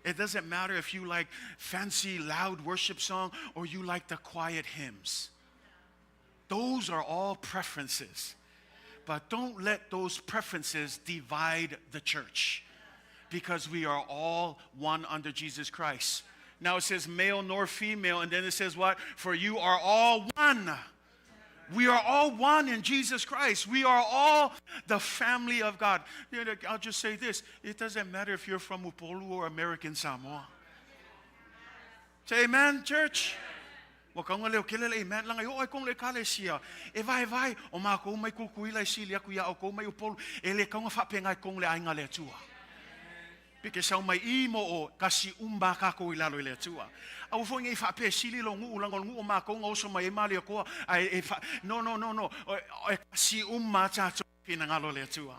It doesn't matter if you like fancy, loud worship song or you like the quiet hymns. Those are all preferences. But don't let those preferences divide the church because we are all one under Jesus Christ. Now it says male nor female, and then it says what? For you are all one. We are all one in Jesus Christ. We are all the family of God. You know, I'll just say this it doesn't matter if you're from Upolu or American Samoa. Say amen, church. Wa kaunga leo kele le amen langa yo ai kong le kale sia. E vai vai o ma ko mai kukuila i sili aku ia o ko mai Upolu e le kaunga whapenga i kong le ainga le atua. Pe ke sau mai i mo o kasi umba ka ko i lalo i le Atua. Aua foi nei faapea e sili lo nuu langa o le nuu o makou na oso mai ai ma le Akoa ae e fa no no no no e kasi uma tatou finagalo le Atua.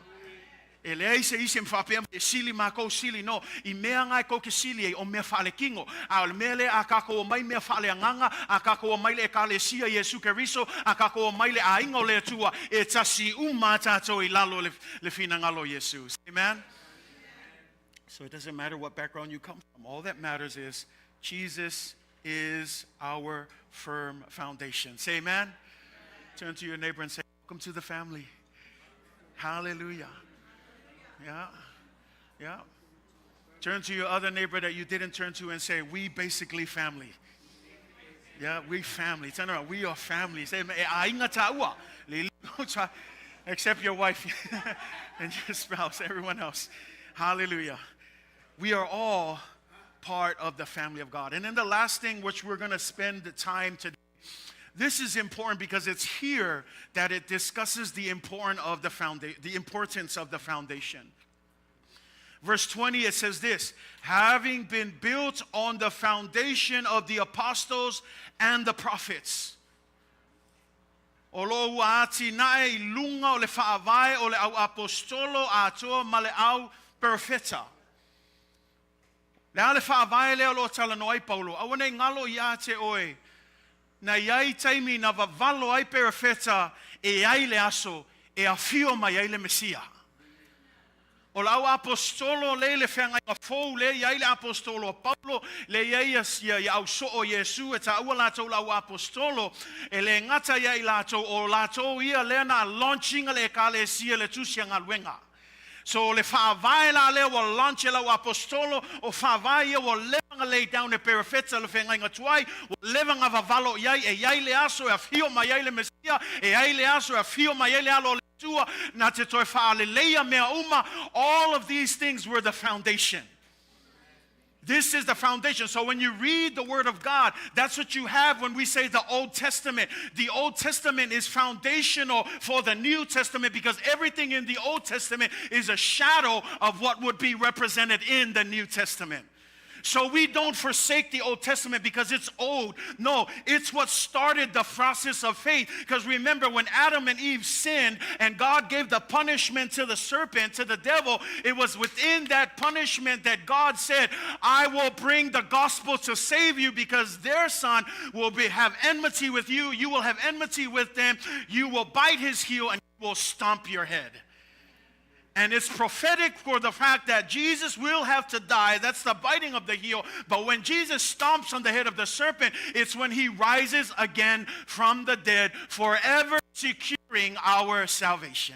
E leai se isi e faapea mai e sili makou sili no i mea nga e kou ke sili ai o mea faalekingo a o le mea lea a kakou omai mea faaleagaga a kakou omai le Ekalesia Iesu Keriso a kakou omai le aiga o le Atua e tasi uma tatou i lalo le le finagalo o Iesu. Amen. So it doesn't matter what background you come from. All that matters is Jesus is our firm foundation. Say amen. Amen. Turn to your neighbor and say, Welcome to the family. Hallelujah. Yeah. Yeah. Turn to your other neighbor that you didn't turn to and say, We basically family. Yeah, we family. Turn around. We are family. Say, Except your wife and your spouse, everyone else. Hallelujah. We are all part of the family of God. And then the last thing which we're going to spend the time today this is important because it's here that it discusses the importance of the, founda- the importance of the foundation. Verse 20, it says this having been built on the foundation of the apostles and the prophets. O lo ua atinae i luga o le faavae o le au aposetolo atoa ma le au perofeta. Le a le faavae lea o lo o talanoa ai Paulo, aua nei galo ia te oe, na i ai taimi na vavalo ai perofeta e ai le aso e afio mai ai le Mesia. O le au aposetolo lea i le feagaiga fou lea e i ai le aposetolo a Paulo, lea e i ai ia, ia, ia au soo o Iesu e taua latou le au aposetolo, e le gata ia i latou, o latou ia lea na launch ina le ekalesia le tusi a galuega. So o le faavae la lea ua launch e le au aposetolo, o faavae ia ua leva na lay down e perofeta o le feagaiga tuai, ua leva na vavalo i ai, e i ai le aso e afio mai ai le Mesia, e i ai le aso e afio mai ai le alo o le Atua, na te toe faaleleia mea uma. All of these things were the foundation. This is the foundation. So when you read the Word of God, that's what you have when we say the Old Testament. The Old Testament is foundational for the New Testament because everything in the Old Testament is a shadow of what would be represented in the New Testament. So we don't forsake the Old Testament because it's old. No, it's what started the process of faith. Because remember, when Adam and Eve sinned and God gave the punishment to the serpent, to the devil, it was within that punishment that God said, I will bring the gospel to save you because their son will be, have enmity with you. You will have enmity with them. You will bite his heel and will stomp your head. And it's prophetic for the fact that Jesus will have to die. That's the biting of the heel. But when Jesus stomps on the head of the serpent, it's when he rises again from the dead, forever securing our salvation.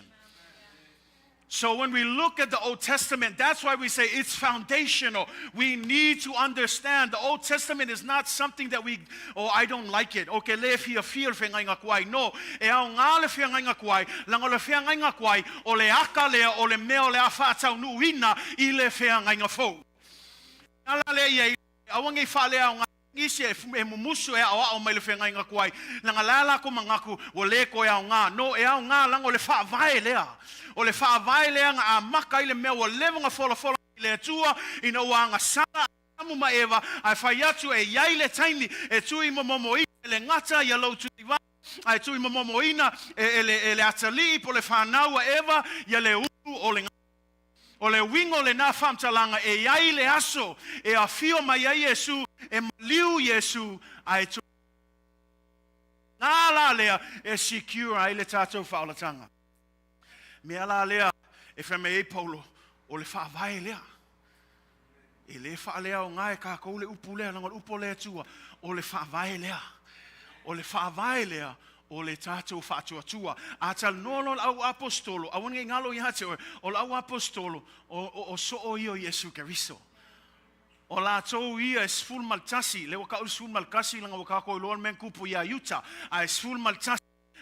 So when we look at the Old Testament, that's why we say it's foundational. We need to understand the Old Testament is not something that we, oh, I don't like it. Okay, le fia fia le whengainga kuai. No, e ao ngā le whengainga kuai, langa le whengainga kuai, o le aka lea, o le mea o le a whaatau i le whengainga fou. Ala le ia i aua nei faalea o nisi e, e mumusu e aoao mai le feagaiga tuai laga la la ko magaku ua lē toe aogā no e aogā laga o le faavae lea o le faavae lea na amaka i le mea ua leva na folafola i le Atua ina ua agasala Adamu ma Eva ae fai atu e iai le taimi e tui momomoina e le gata ia lou tuivā ae tui momomoina e, e, le, e le atalii po le fanau a Eva ia le ulu o le O le uiga o lenā faamatalaga e i ai le aso e afio mai ai Iesu, e maliu Iesu, ae tu ngā la lea e secure ai le tatou faaolataga. Mea la lea e fai mai ai Paulo, o le faavae lea. E lē faaleaoga e kākou le upu lea, laga o le upu a le Atua, o le faavae lea. O le faavae lea o le tatou faatuatua. A talanoa loa le au aposetolo, aua ne i galo iā te oe, o le au aposetolo, o, o, o soo ia o Iesu Keriso. O latou ia e 11, lea ua tau le 11 laga ua tatou iloa le mea na tupu iā Iuta, ae 11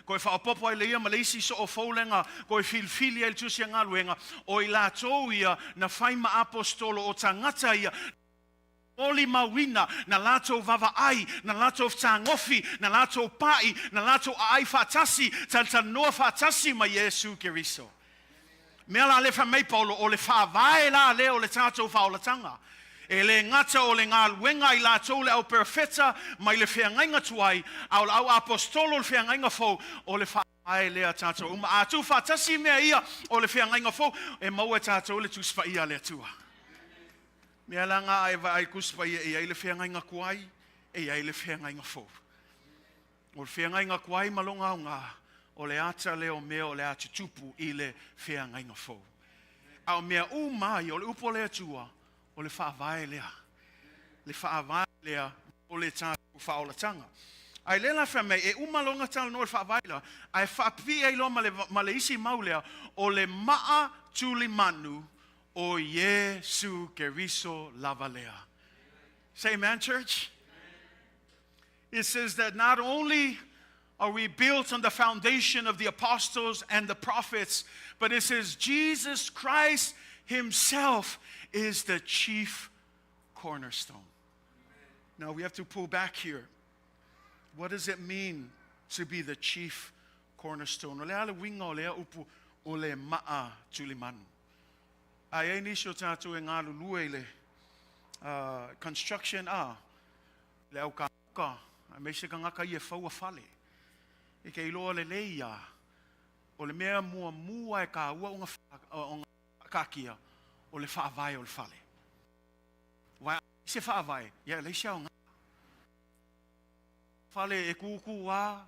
Koe faaopoopo ai le ia ma le isi soo fou lega koe filifili ai le tusi a galuega, o i latou ia na fai ma aposetolo o tagata ia na molimauina, na latou vavaai, na latou fetagofi, na latou pai, na latou aai faatasi, talatalanoa faatasi ma Iesu Keriso. Mea la lea fai mai Paulo, o le faavae la lea o le tatou faaolataga. E le gata o le galuega a i latou le au perofeta mai le feagaiga tuai, a o le au aposetolo le feagaiga fou, o le faavae lea a tatou uma. A tuufaatasi mea ia o le feagaiga fou, e maua e tatou le Tusi Paia a le Atua. Mea la na a e vaai i le Tusi Paia, e i ai le feagaiga tuai, e i ai le feagaiga fou. O le feagaiga tuai ma lona aoga, o le ata lea o mea o le a tutupu i le feagaiga fou. A o mea uma ia, o le upu a le Atua, o le faavae lea. Le faavae lea o le tatou faaolataga. Ae lea la fai mai, e uma loa ona talanoa i le faavae lea, ae faapipii ai loa ma le, ma le isi mau lea, o le maa tulimanu o Iesu Keriso lava lea. Say amen, church. It says that not only are we built on the foundation of the apostles and the prophets, but it says Jesus Christ Himself is the chief cornerstone. Now we have to pull back here. What does it mean to be the chief cornerstone? O le a le uiga o lea upu o le maa tulimanu. A e ai nisi o tatou e galulue i le construction a le au kāuka, aemaise tagata ia e faua fale. E ke iloa lelei ia, o le mea muamua e kāua ona, ona faakaatia, o le faavae o le fale. Aua a leai se faavae, ia e leai se aoga. Fale e kūkū lava,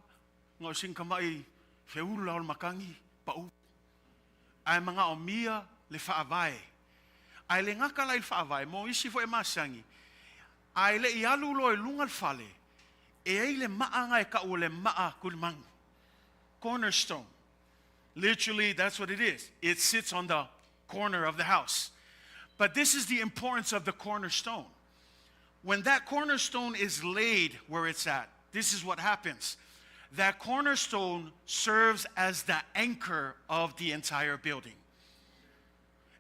na o sina tamai feula o le matagi, pau. Ae manaomia Le faavae. Ae le gata la i le faavae, mo isi foi e masani, a e le i alu loa i luga le fale, e ai le maa na e tau o le maa tulimanu. Cornerstone. Literally, that's what it is. It sits on the corner of the house. But this is the importance of the cornerstone. When that cornerstone is laid where it's at, this is what happens. That cornerstone serves as the anchor of the entire building.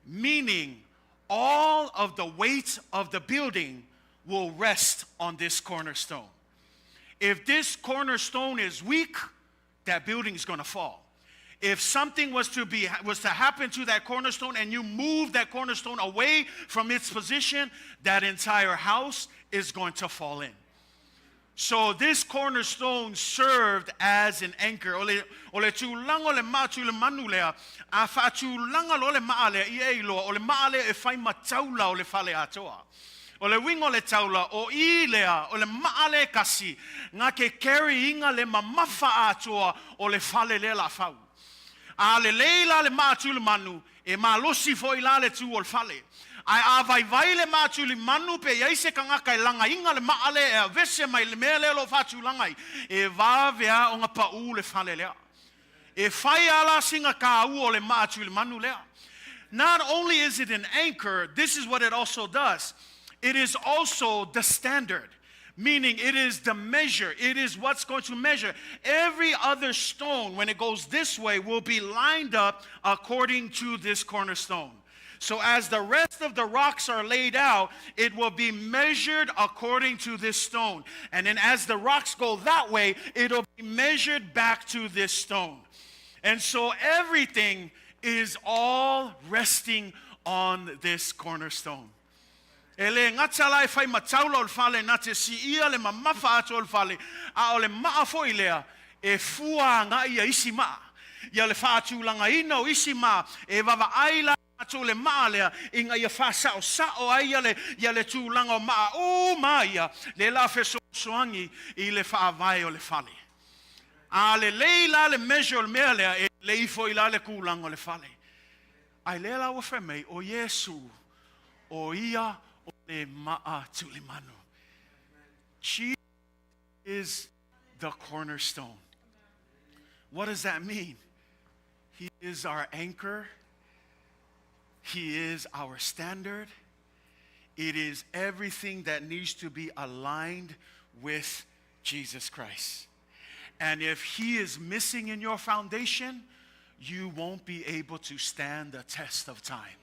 Meaning, all of the weight of the building will rest on this cornerstone. If this cornerstone is weak, that building is going to fall. If something was to happen to that cornerstone and you move that cornerstone away from its position, that entire house is going to fall in. So this cornerstone served as an anchor. O le tulaga o le maa tulimanu lea, a faatulaga loa le maa lea ia e iloa, o le maa lea e fai ma taula o le fale atoa. O le uiga o le taula, o i lea, o le maa lea e kasi, na ke carry inga le mamafa atoa o le fale lea la fau. A lelei la le maa tulimanu, e malosi foi la le tu o le fale. Ae a vaivai le maa tulimanu pe iai se tagata e lagaina le maa lea e aveese mai le mea lea o lo o faatulaga ai, e vave a ona pau le fale lea. E fai ala sina kāua o le maa tulimanu lea. Not only is it an anchor, this is what it also does. It is also the standard, meaning it is the measure. It is what's going to measure. Every other stone, when it goes this way, will be lined up according to this cornerstone. So as the rest of the rocks are laid out, it will be measured according to this stone. And then as the rocks go that way, it'll be measured back to this stone. And so everything is all resting on this cornerstone. E le gata la e fai ma taula o le fale na te siia le mamafa atu o le fale, a o le maa foi lea e fua agai ia isi maa. Ia le faatulagaina o isi maa e vaavaai la atu le maa lea ina ia faasaosao ai ia le tulaga o maa uma ia le la fesoasoani i le faavae o le fale. A lelei la le measure o le mea lea e lelei foi la le kulaga o le fale. Ae lea la ua fai mai o Iesu o ia o le maa tulimanu. Jesus is the cornerstone. What does that mean? He is our anchor. He is our standard. It is everything that needs to be aligned with Jesus Christ. And if He is missing in your foundation, you won't be able to stand the test of time.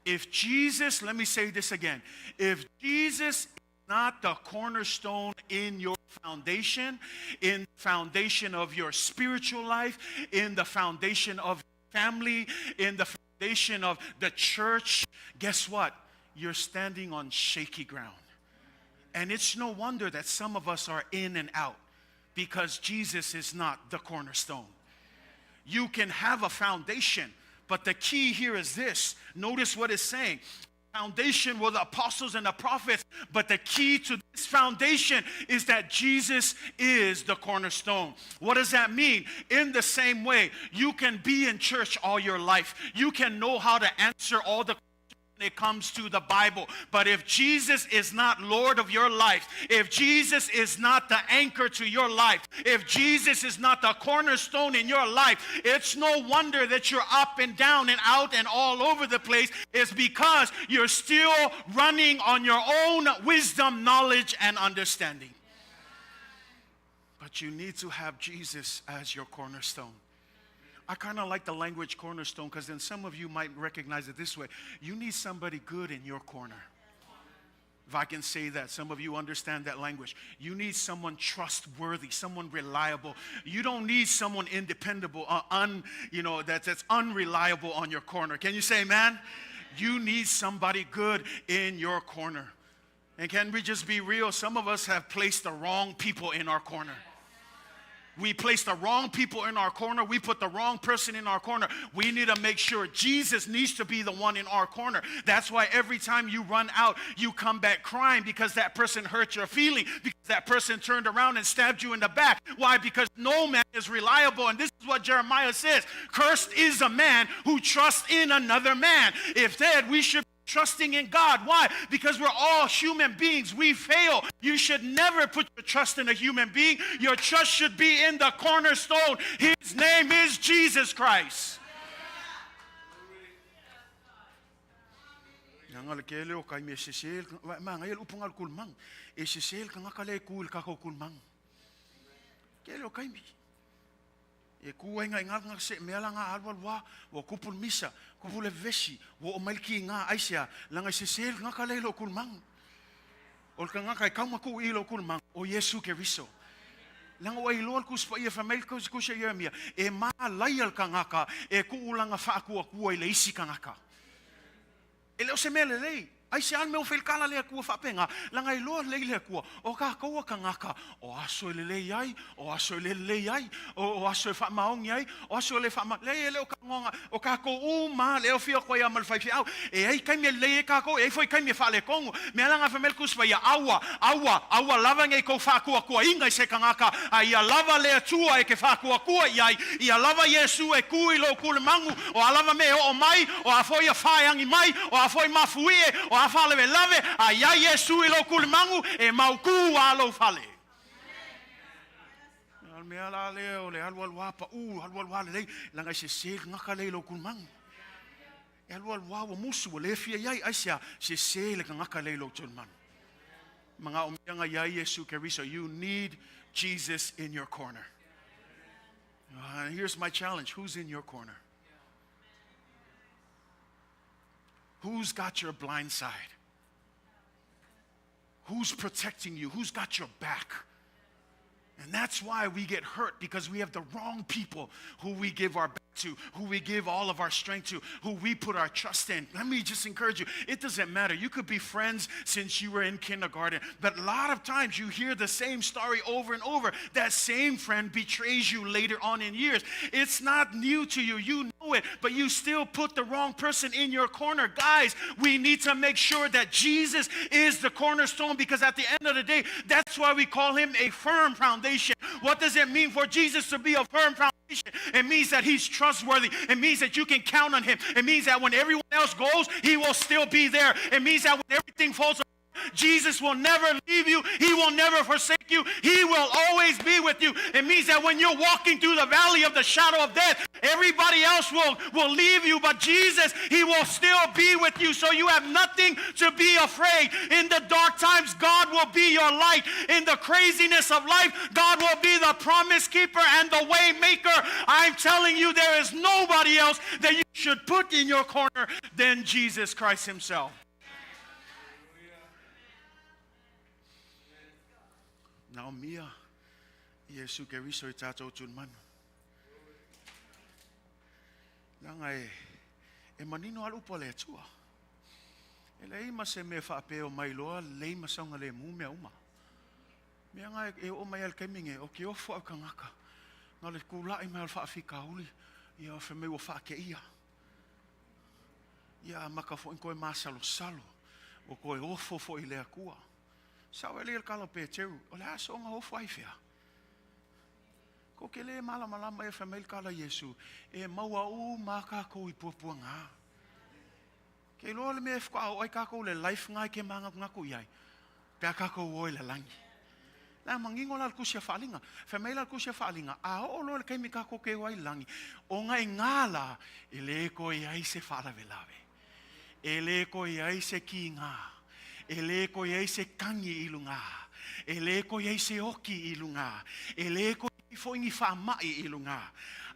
If Jesus, let me say this again, if Jesus is not the cornerstone in your foundation, in the foundation of your spiritual life, in the foundation of family, in the foundation of the church, guess what? You're standing on shaky ground. And it's no wonder that some of us are in and out because Jesus is not the cornerstone. You can have a foundation, but the key here is this. Notice what it's saying. Foundation were the apostles and the prophets, but the key to this foundation is that Jesus is the cornerstone. What does that mean? In the same way, you can be in church all your life. You can know how to answer all the when it comes to the Bible. But if Jesus is not Lord of your life, if Jesus is not the anchor to your life, if Jesus is not the cornerstone in your life, it's no wonder that you're up and down and out and all over the place. It's because you're still running on your own wisdom, knowledge, and understanding. But you need to have Jesus as your cornerstone. I kind of like the language cornerstone because then some of you might recognize it this way. You need somebody good in your corner. If I can say that, some of you understand that language. You need someone trustworthy, someone reliable. You don't need someone independable, un, you know, that, that's unreliable on your corner. Can you say amen? You need somebody good in your corner. And can we just be real? Some of us have placed the wrong people in our corner. We place the wrong people in our corner. We put the wrong person in our corner. We need to make sure Jesus needs to be the one in our corner. That's why every time you run out, you come back crying because that person hurt your feeling, because that person turned around and stabbed you in the back. Why? Because no man is reliable. And this is what Jeremiah says Cursed is a man who trusts in another man. If dead, we should trusting in God. Why? Because we're all human beings. We fail. You should never put your trust in a human being. Your trust should be in the cornerstone. His name is Jesus Christ. Nga le kele o kai me sese ma ngai le upunga le kulmang e sese le kanga kale ku le kako kulmang kele o kai mi E ku ai ngai ngā ngā se mea la ngā alwa lwa, wa kupu le misa, kupu le vesi, wa o mailki ngā aisea, la ngai se se ngā ka leilo kulmang. O le kanga kai kauma ku i lo kulmang, o Yesu Keriso. Langa wa iloa le kuspa ia whamail kusa kusa ia mia, e mā lai al kangaka, e ku ulanga whaakua kua i le isi kangaka. E le o se mea lelei. Ai se ale mea o whaikala le akua whaapenga, langa i loa lei le akua, o ka koua kangaka, o aso e lelei ai, o aso e lelei ai, o, o aso e whaamaongi ai, o aso e le whaama, le e le o ka ngonga, o ka ko uma, le o fia koe a malwhai whiau, e ai kai mea lelei e kākou, e ai foi kai mea whaale kongo, mea langa whamel kuspa ia aua, aua, aua lava ngei kou whaakua kua inga i se kangaka, a ia lava le atua e ke whaakua kua i ai, ia lava Iesu e kui lo kule mangu, o a lava me o mai, o a foi a whaeangi mai, o a foi mafuie, o a whalewe lave, a ia Iesu i lo kule mangu, e mau kū a lo fale. Al mea la le o le alu alu apa u, alu alu ale lei, langa i se se ngaka lei lo kule mangu. E alu alu ua musu, ua le fia iai, ai se a, se se le ngaka lei lo kule mangu. Mga o mea nga ia Iesu Keriso, you need Jesus in your corner. Here's my challenge. Who's in your corner? Who's got your blind side? Who's protecting you? Who's got your back? And that's why we get hurt because we have the wrong people who we give our back to, who we give all of our strength to, who we put our trust in. Let me just encourage you. It doesn't matter. You could be friends since you were in kindergarten, but a lot of times you hear the same story over and over. That same friend betrays you later on in years. It's not new to you. You know it, but you still put the wrong person in your corner. Guys, we need to make sure that Jesus is the cornerstone because at the end of the day, that's why we call him a firm foundation. What does it mean for Jesus to be a firm foundation? It means that he's trustworthy. It means that you can count on him. It means that when everyone else goes, he will still be there. It means that when everything falls apart, Jesus will never leave you. He will never forsake you. He will always be with you. It means that when you're walking through the valley of the shadow of death, everybody else will, will leave you, but Jesus, he will still be with you. So you have nothing to be afraid. In the dark times, God will be your light. In the craziness of life, God will be the promise keeper and the way maker. I'm telling you, there is nobody else that you should put in your corner than Jesus Christ himself. Nao mia, Iesu Keriso i tātou tūn manu. Langa e, e manino alu pa le atua. E lei ma se me whaapeo mai loa, lei ma saunga le mu mea uma. Mea nga e o mai al keminge, o ke ofo au kangaka. Nga le kūlai mai al whaafika uli, ia o whamei o whaake ia. Ia maka fo koe masalo salo, o koe ofo fo i le akua. Sa o le kala pe teru, o le aso nga ofo ai fea. Ko ke le mala malama e whamei kala Yesu, e maua u maka ko i puapua ngā. Ke loa le mea whaka au ai kākou le life ngai ke manga ngaku iai. Pea kākou oi le langi. La mangingo la kusia whaalinga. Whamei la kusia whaalinga. A o loa le kaimi kākou ke wai langi. O ngai ngā la, e le koe ai se whaalawelawe. E le koe ai se ki ngā. E le koe ai se kangi i lunga. E le koe ai se oki i lunga. E le koe ai foingi whaamai i lunga.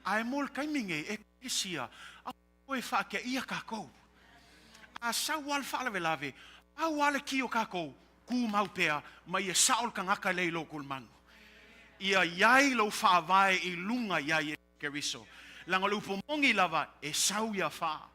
A e mol kaiminge e kisia. A koe whaake ia kākou. A sau wale whaalawelawe. A wale ki o kākou. Ku mau pea mai e saol ka ngaka lei lo kulmangu. Ia iai lo whaavae i lunga ia i Keriso. Langa le upo mongi lava e sau ia wha.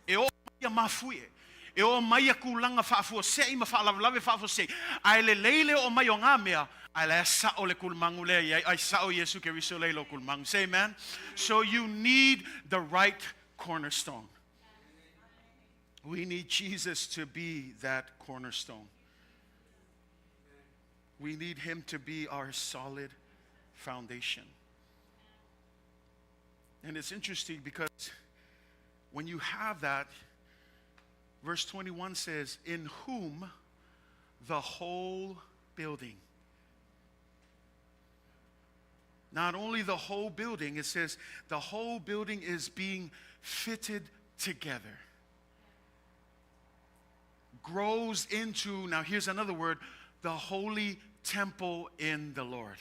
E o ia mafuie. E oo mai ia kulaga faafuasei ma faalavelave faafuasei, ae lelei le oo mai o na mea, ae la e sao le kulumagu lea i ai, ai sao Iesu Keriso lea i lou kulumagu. Say amen. So you need the right cornerstone. We need Jesus to be that cornerstone. We need him to be our solid foundation. And it's interesting because when you have that, verse 21 says, In whom the whole building. Not only the whole building, it says the whole building is being fitted together. Grows into, now here's another word, the holy temple in the Lord.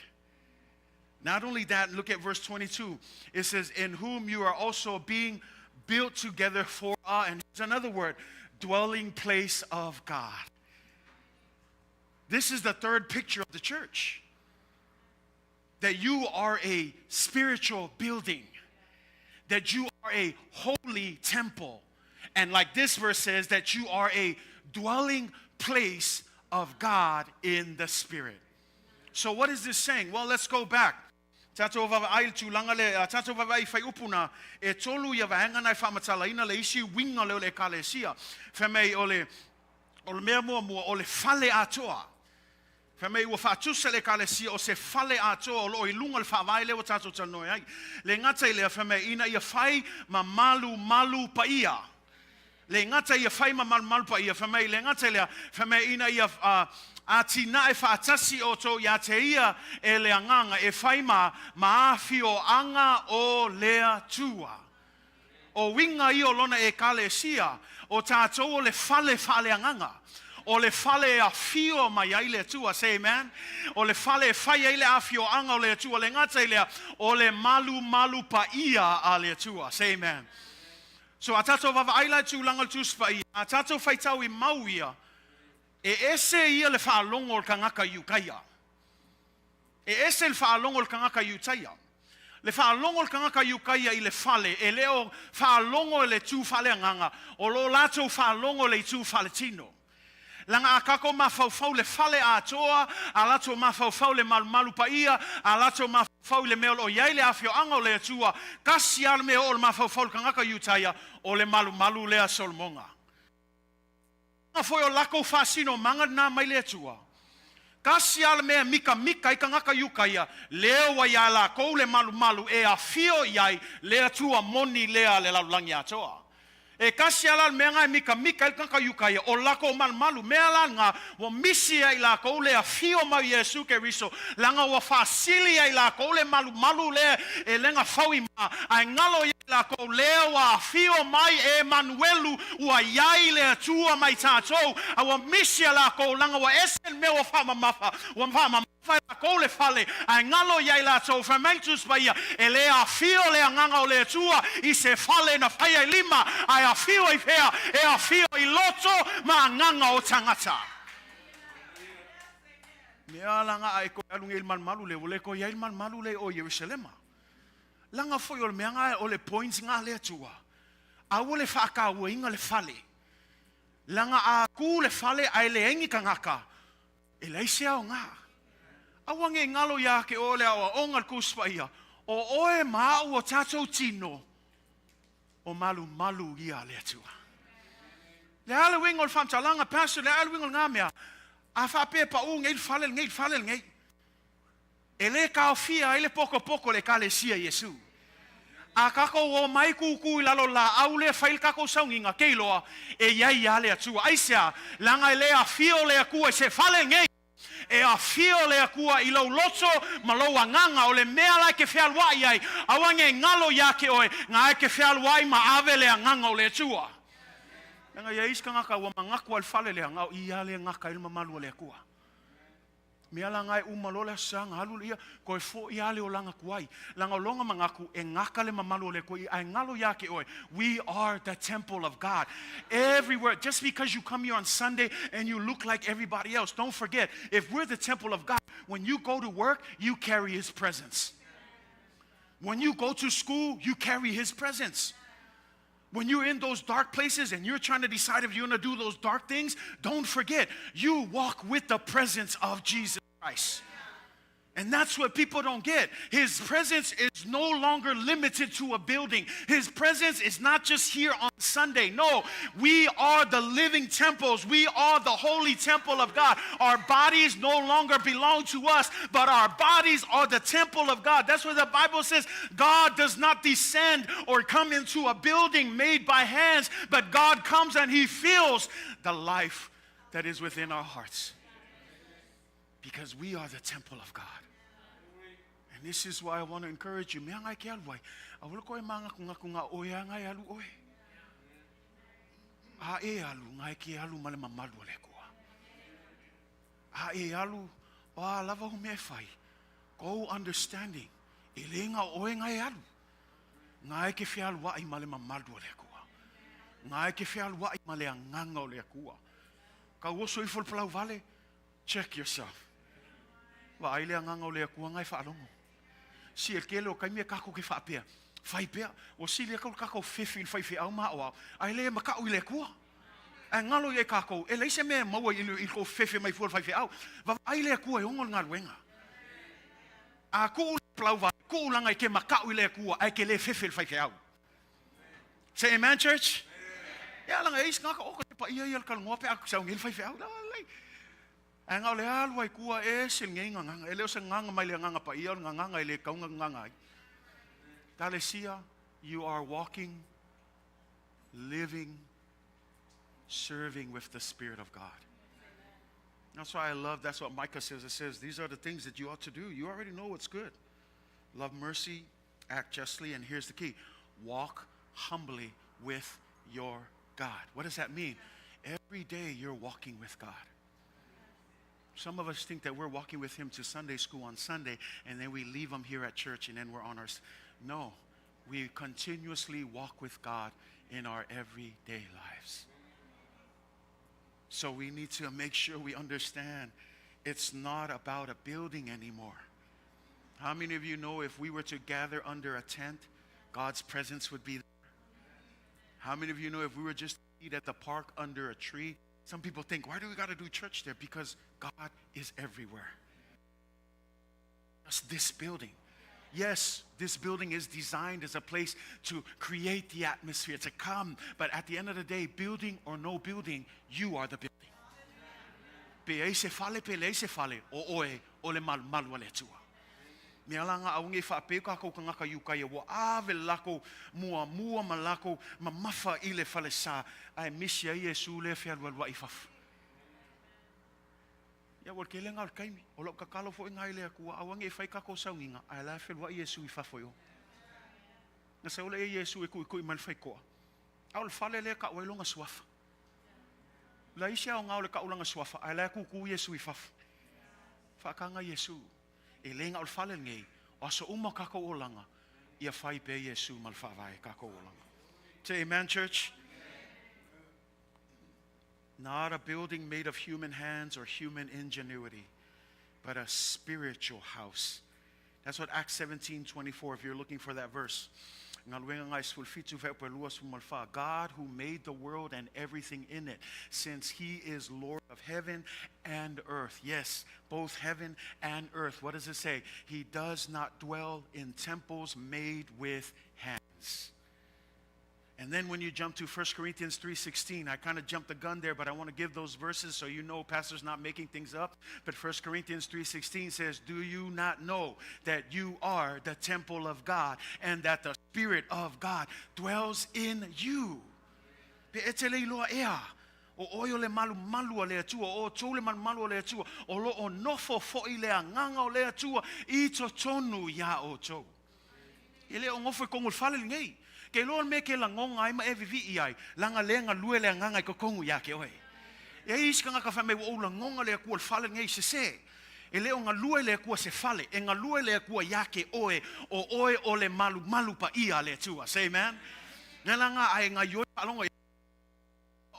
Not only that, look at verse 22. It says, In whom you are also being built together for, and here's another word, dwelling place of God. This is the third picture of the church. That you are a spiritual building, that you are a holy temple. And like this verse says, that you are a dwelling place of God in the Spirit. So, what is this saying? Well, let's go back. Tatou vaavaai i le tulaga lea, tatou vaavaai i fuaiupu na, e tolu ia vaega na e faamatalaina le isi uiga lea o le ekalesia. Fai mai o le, o le mea muamua, o le fale atoa. Fai mai ua faatusa le ekalesia o se fale atoa o loo i luga o le faavae lea ua tatou talanoa ai. Le gata i lea, fai mai ina ia fai ma malumalu paia. Le gata ia fai ma malumalu paia, fai mai le gata i lea, fai mai ina ia atinae faatasi outou ia te ia e le Agaga e fai ma ma afioaga o le Atua. O uiga ia o lona ekalesia, o tatou o le fale faaleagaga. O le fale e afio mai ai le Atua, say amen. O le fale e fai ai le afioaga o le Atua, le gata i lea, o le malumalu paia a le Atua, say amen. So a tatou vaavaai la i tulaga o le Tusi Paia, a tatou faitau i mau ia, e ese ia le faalogo o le tagata Iutaia. E ese le faalogo o le tagata Iutaia. Le faalogo o le tagata Iutaia i le fale, e le o faalogo i le itu faaleagaga, o lo latou faalogo i le itu faaletino. Laga a tatou mafaufau le fale atoa, a latou mafaufau le malumalu paia, a latou mafaufau i le mea o loo i ai le afioaga o le Atua, tasi lava le mea e oo i le mafaufau o le tagata Iutaia, o le malumalu lea a Solomoga. Foi o lakou faasinomaga lena mai le Atua. Tasi lava le mea e mikamika ai tagata Iutaia, lea ua ia lakou le malumalu e afio i ai le Atua moni lea a le lalolagi atoa. E tasi lava la le mea lena e mikamika ai le tagata Iutaia, o lakou malumalu. Mea la lena, ua misi ai i lakou le afio mai o Iesu Keriso, laga ua faasili ai i lakou le malumalu lea e lega fau i ma, ae galo ia i lakou lea ua afio mai e Emanuelu, ua i ai le Atua ma i tatou, a ua misi ia lakou, laga ua ese le mea ua faamamafa, ua faamamafa e lakou le fale, ae galo ia i latou. Fai mai le Tusi Paia, e le afio le Agaga o le Atua i se fale na faia i lima, ae afio i fea? E afio i loto ma agaga o tagata. Mea laga a e toe alu nei i le malumalu lea, ua le toe i ai le malumalu lea i o i Ierusalema. Laga foi o le mea na o le points na a le Atua, aua le faatauaina le fale. Laga a tu le fale ae leai ni tagata, e leai se aoga. Aua ne i galo ia te oe le aoaoga le Tusi Paia, o oe ma au o tatou tino, o malumalu ia a le Atua. Le a le uiga o le faamatalaga, Pastor, le a le uiga o lena mea? A faapea e pau nei le fale lenei, le fale lenei, e le taofia ai le potopoto o le ekalesia i Iesu. A tatou omai tutu i lalo o le laau lea e fai le tatou sauniga, te iloa e i ai lava le Atua. Aisea? Leaga e le afio le Atua i se fale lenei. E afio le Atua i lou loto ma lou agaga, o le mea la e te fealuai ai, aua ne i galo ia te oe, na e te fealuai ma ave le agaga o le Atua. Leaga e i ai isi tagata ua manatu lava i le fale lea, na o i lava lea e gata ai le mamalu o le Atua. Mea la na e uma loa le Aso Sa ona alu lea, toe foi lava le olaga tuai. Leaga o lona manatu, e gata le mamalu o le Atua i i, ae galo ia te oe, we are the temple of God. Everywhere, just because you come here on Sunday and you look like everybody else, don't forget, if we're the temple of God, when you go to work, you carry His presence. When you go to school, you carry His presence. When you're in those dark places and you're trying to decide if you're going to do those dark things, don't forget, you walk with the presence of Jesus Christ. And that's what people don't get. His presence is no longer limited to a building. His presence is not just here on Sunday. No, we are the living temples. We are the holy temple of God. Our bodies no longer belong to us, but our bodies are the temple of God. That's what the Bible says. God does not descend or come into a building made by hands, but God comes and He fills the life that is within our hearts. Because we are the temple of God. And this is why I want to encourage you. Mea ngai ke alu ai. A wala koe manga kunga kunga oe a ngai alu oe. A e alu ngai ke alu male mamalu o le kua. A e alu o a lava hu mea whai. Go understanding. E le ngā oe ngai alu. Ngai ke whialu ai male mamalu o le kua. Ngai ke whialu ai male anganga o le kua. Ka oso ifo le palau vale. Check yourself. Vaai le agaga o le Atua ngai faalogo. Si e kele o kaimi e kako ke faapea. Fai pea. O sili e kau kako fefi i le faifeau ma o ao. Ai le makau i le Atua. Ae galo ia i kākou, e leai se mea e maua i le kou fefe mai fua i le faifeau. Vaavaai le Atua e ogo le galuega. A kuu le palau vale, kuu laga i ke makau i le Atua, ae ke le fefe i le faifeau. Say amen, church. Ia laga e isi gaka o te paia ia le kalogoa pe a sau ngei le faifeau. La lei. Ae nga o le alu ai kua e se ngei nganganga. E le o se nganga mai le nganga paia o le nganganga e le kaunga nganga ai. Talesia, you are walking, living, serving with the Spirit of God. That's why I love, that's what Micah says. It says, these are the things that you ought to do. You already know what's good. Love mercy, act justly, and here's the key walk humbly with your God. What does that mean? Every day you're walking with God. Some of us think that we're walking with Him to Sunday school on Sunday, and then we leave Him here at church, and then we're on our. No, we continuously walk with God in our everyday lives. So we need to make sure we understand it's not about a building anymore. How many of you know if we were to gather under a tent, God's presence would be there? How many of you know if we were just to eat at the park under a tree? Some people think, why do we got to do church there? Because God is everywhere. Just this building. Yes, this building is designed as a place to create the atmosphere, to come. But at the end of the day, building or no building, you are the building. Pe ei se fale, pe leai se fale, o oe, o le malumalu a le Atua. Mea la nga aunge whaapeu kākou kangaka i ukai e ua ave lako mua mua ma lako mamafa i le fale sa, ae misi ai Iesu lea fealualuai i fafo. Ia ua le kelega o le taimi, o lau tatalo foi lena i le Atua, aua ne i fai kākou sauniga, ae la e feluai Iesu i fafo i o. Na sau lea Iesu e tuitui mai le faitoa, a o le fale lea e tau ai lona suafa. Leai se aoga o le taulaga suafa, ae la e tūtū Iesu i fafo. Faataga Iesu. E le na o le fale lenei, o aso uma o kākou olaga, ia fai pea Iesu ma le faavae kākou olaga. Say amen, church. Not a building made of human hands or human ingenuity, but a spiritual house. That's what Acts 17:24, if you're looking for that verse. God who made the world and everything in it, since he is Lord of heaven and earth. Yes, both heaven and earth. What does it say? He does not dwell in temples made with hands. And then when you jump to 1 Corinthians 3:16, I kind of jumped the gun there, but I want to give those verses so you know pastor's not making things up. But 1 Corinthians 3:16 says, "Do you not know that you are the temple of God and that the Spirit of God dwells in you?" Pe e te le iloa ea, o oe o le malumalu a le Atua, o outou le malumalu a le Atua, o lo o nofo foi le agaga o le Atua i totonu iā outou. E le o nofo i totonu o le fale lenei. Ke iloa le mea ke lagoga ai ma e vivii ai, laga le galue le agaga i totonu ia te oe. E ai isi tagata fai mai ua ou lagoga le Atua i le fale lenei, sese. E le o galue le Atua se fale, e galue le Atua ia te oe, o oe o le malumalu paia a le Atua. Say amen. Mea laga ae gaioi faalogo i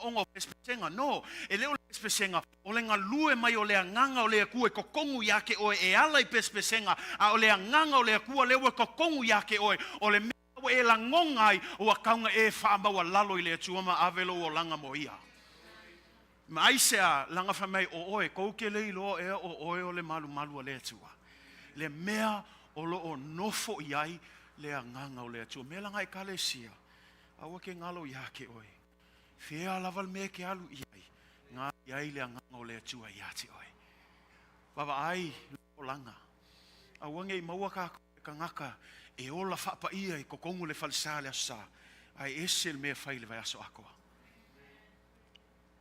ona o pesepesega. No, e le o le pesepesega, o le galue mai o le agaga o le Atua i totonu ia te oe e ala i pesepesega, a o le agaga o le Atua lea ua i totonu ia te oe, o le mea ua e lagoga ai ua tau ona e faamaualalo i le Atua ma ave lou olaga mo ia. Ma aisea laga fai mai o oe, kou te le iloa ea o oe o le malumalu a le Atua, le mea o lo o nofo i ai le Agaga o le Atua. Mea laga Ekalesia, aua ke galo iā te oe. Fea lava le mea e te alu i ai, ga i ai le Agaga o le Atua iā te oe. Vaavaai lou olaga. Aua ne i maua kākou e tagata e ola faapaia i totonu o le falesa i le Aso Sa, ae ese le mea e fai i le vaiaso atoa.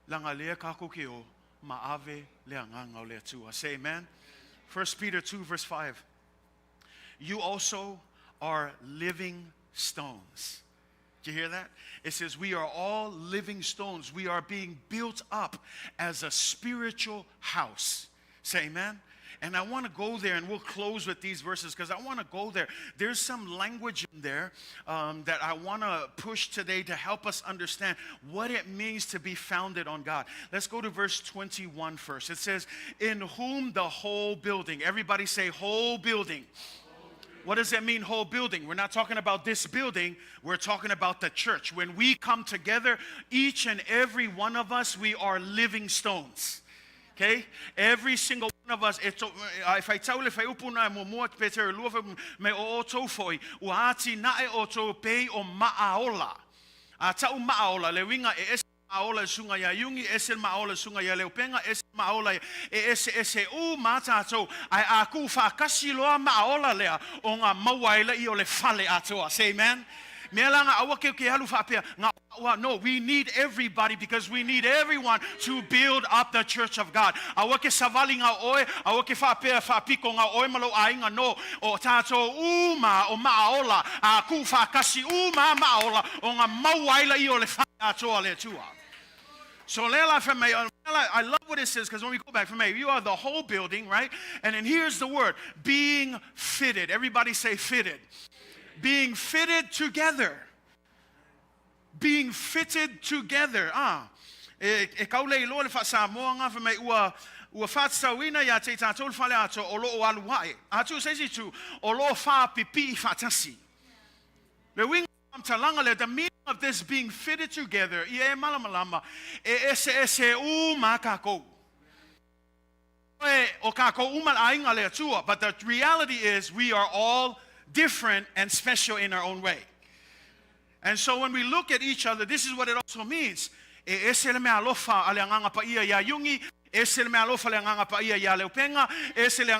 Laga lea kākou ke o ma ave le Agaga o le Atua. Say amen. 1 Peter 2 verse 5. You also are living stones. Do you hear that? It says we are all living stones. We are being built up as a spiritual house. Say amen. And I want to go there, and we'll close with these verses because I want to go there. There's some language in there that I want to push today to help us understand what it means to be founded on God. Let's go to verse 21 first. It says, in whom the whole building, everybody say whole building. What does that mean, whole building? We're not talking about this building. We're talking about the church. When we come together, each and every one of us, we are living stones. Okay? Every single one of us, e to, e faitau le fuaiupu na muamua Petera lua fai mai o outou foi, ua atinae outou pei o maaola. A ta'u maaola, le uiga e ese maaola i susuga ia Iugi, ese le maaola i susuga ia Leupega, ese le maaola e ese ese uma tātou, ae a tuu faatasi loa maaola lea, ona maua ai lea o le fale atoa. Say amen. Mea laga aua ke ke alu faapea nga no, we need everybody because we need everyone to build up the church of God. Aua ke savali nga oe, aua ke faapea faapiko nga oe ma lou aiga no, o tātou uma o maaola, a tuu faatasi uma maaola, ona maua ai lea o le fale atoa le Atua. So lea la fai mai, I love what it says because when we go back from you are the whole building, right? And then here's the word, being fitted. Everybody say fitted. Being fitted together. Being fitted together. Ah, e kaule i loa le faasamoa nga fai mai ua ua faatatauina ia te tātou le fale atoa o loo alu ae. Atu se isi tu, o loo whaapipi faatasi. Le uiga faamatalaga lea, the meaning of this being fitted together, ia e malamalama, e ese ese uma kākou. E, o kākou uma le aiga le Atua, but the reality is we are all different and special in our own way. And so when we look at each other, this is what it also means. E ese le mea alofa a le Agaga Paia ia Iugi, ese le mea alofa le Agaga Paia ia Leupega, ese le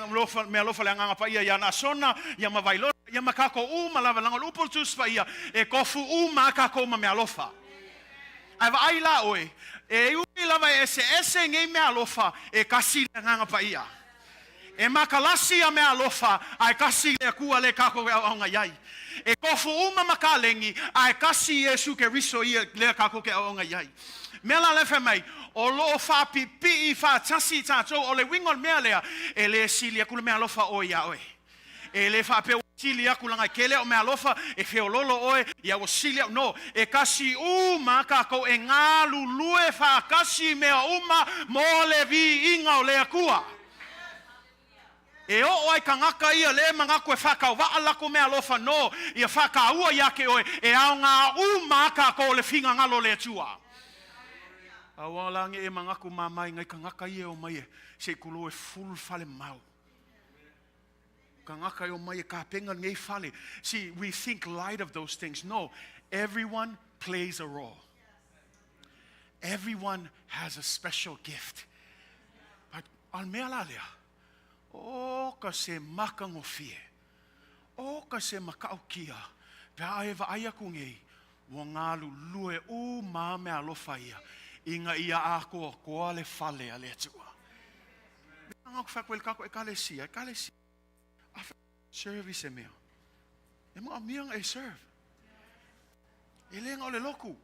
mea alofa le Agaga Paia ia Nasona, ia Mavailona, ia makako uma lava laga o le upu o le Tusi Paia, e kofu uma kākou ma mea alofa. Ae vaai la oe, e ui lava e ese ese nei mea alofa, e kasi le Agaga Paia. E makalasi a mea alofa, ae kasi le Akua le kākou e auauna i ai. E kofu uma ma kalegi, ae kasi Iesu Keriso ia lea kākou ke auauna i ai. Mea la le fai mai, o loo faapipii faatasi tātou, o le uiga o le mea lea, e le sili aku le mea alofa oe ia oe. E le faapea ua sili aku laga e kele o mea alofa, e feololo oe, ia ua sili au. No, e kasi uma kākou e galulue faatasi mea uma mo le viiga o le Akua. E oo ai tagata ia le manatu e faatauvaa latou mea alofa no, ia faataua ia te oe, e aoga uma kākou o le finagalo o le Atua. Aua la ne i e manatu mamai nai tagata ia e omai e se i tulou e fulu le fale mau. Tagata e omai e kapena nei fale. See, we think light of those things. No, everyone plays a role. Everyone has a special gift. But al mea la lea, o ka se makagofie, o ka se makaukia, pe a e vaai aku nei, ua galulue uma mea alofa ia, ina ia atoatoa le fale a le Atua. Mea nga ku le kako ekalesia, ekalesia. A service e mea. E maomia e serve. E le o le loku.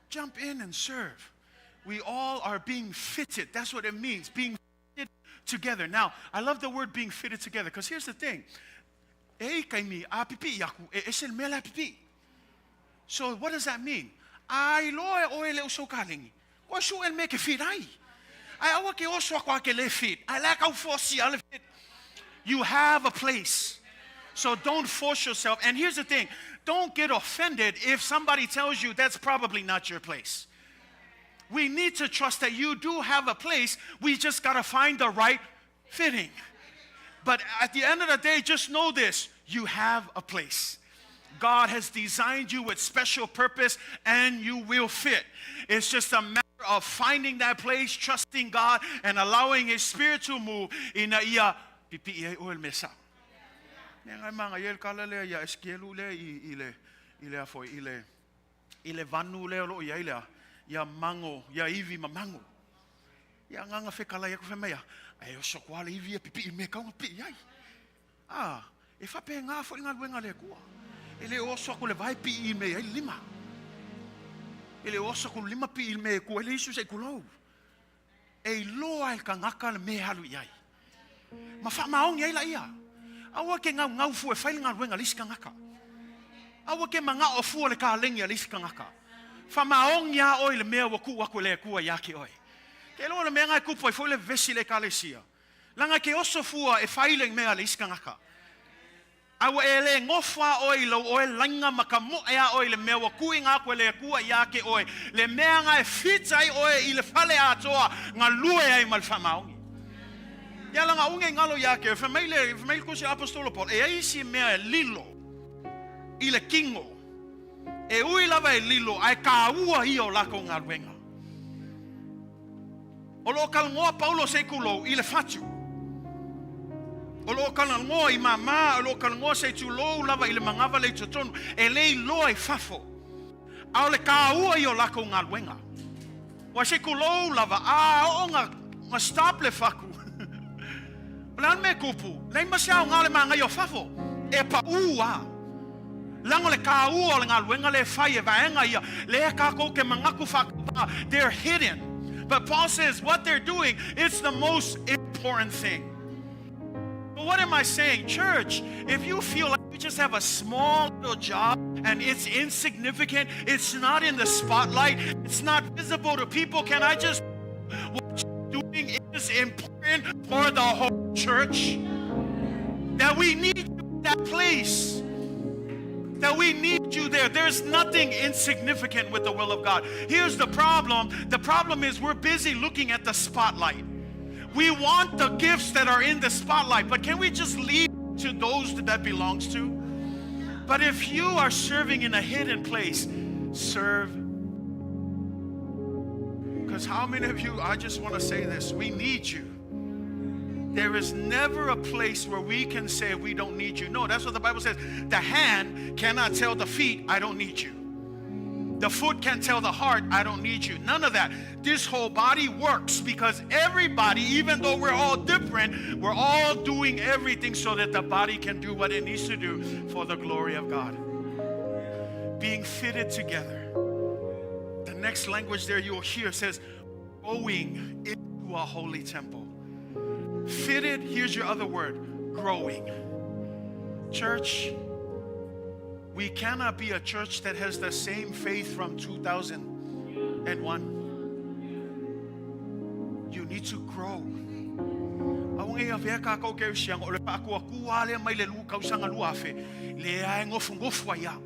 Jump in and serve. We all are being fitted. That's what it means, being fitted together. Now, I love the word being fitted together because here's the thing. E kaimi a pipi aku e ese le mea la pipi. So what does that mean? Ai loa e oe le uso kalengi. Ko su el me ke fit ai. Ai aua ke oso ako ke le fit. Ai la kau force a le fit. You have a place. So don't force yourself. And here's the thing. Don't get offended if somebody tells you that's probably not your place. We need to trust that you do have a place. We just got to find the right fitting. But at the end of the day, just know this you have a place. God has designed you with special purpose and you will fit. It's just a matter of finding that place, trusting God, and allowing His Spirit to move ina ia pipi'i ai oe i le mea sa'o. Mea ngai manga ia le kala lea ia Esekielu lea i, i le i le afoi i le i le vanu lea o loo i ai lea ia mago ia ivi ma mago. Ia agaga fekalai aku fai mai a e oso aku lava le ivi ia pipii i le mea e tatau ona pipii ai. A, e faapena foi le galuega a le Atua. E le o oso atu le vae pii i le mea e i ai le lima. E le o oso atu le lima pii i le mea e tu ai le isu se i tulou. E iloa e le tagata le mea e alu i ai. Ma faamaoni ai laia. Aua ke gaugau fua e fai le galuega a le isi tagata. Aua ke manao fua le kaleni a le isi tagata. Faamaoni lava oe i le mea ua tuu atu e le Atua ia te oe. Ke iloa o le mea lena e tupu ai foi le vevesi i le Ekalesia. Leaga e te oso fua e fai le mea a le isi tagata. A ua e le nofo a oe i lou oe laina ma ka moe a oe i le mea ua tuuina atu e le Atua ia te oe, le mea na e fit ai oe i le fale atoa galue ai ma le faamaoni. Ia laga uga i galo ia te oe, fai mai le, fai mai le Tusi a Aposetolo Paulo, e i ai isi mea e lilo i le kino, e ui lava e lilo, ae kāua ia o lakou galuega. O lo o talanoa Paulo se i tulou i le fatu. O lo o talanoa i māmā, o lo o talanoa se i tulou lava i le manava le i totonu, e le iloa i fafo. A o le kāua ia o lakou galuega. Ua se i tulou lava, a oo na, na stop le faku. O le a le mea e tupu? Leai ma se aoga o le manaia o fafo. E paʻū lava. Leaga o le kāua o le galuega lea e fai e vaega ia, lea kākou ke manatu faatauvaa, they're hidden. But Paul says what they're doing, it's the most important thing. But what am I saying? Church, if you feel like you just have a small little job and it's insignificant, it's not in the spotlight, it's not visible to people, can I just what you're doing is important for the whole church? That we need you in that place. That we need you there. There's nothing insignificant with the will of God. Here's the problem. The problem is we're busy looking at the spotlight. We want the gifts that are in the spotlight, but can we just leave to those that that belongs to? But if you are serving in a hidden place, serve. Because how many of you, I just want to say this, we need you. There is never a place where we can say we don't need you. No, that's what the Bible says. The hand cannot tell the feet, I don't need you. The foot can't tell the heart, I don't need you. None of that. This whole body works because everybody, even though we're all different, we're all doing everything so that the body can do what it needs to do for the glory of God. Being fitted together. The next language there you'll hear says, going into a holy temple. Fitted, here's your other word, growing. Church, we cannot be a church that has the same faith from 2001. You need to grow. Aua nei avea kākou kerisiano o le faakuakua lea mai le lu tausaga 2000, lea e nofonofo ai lava.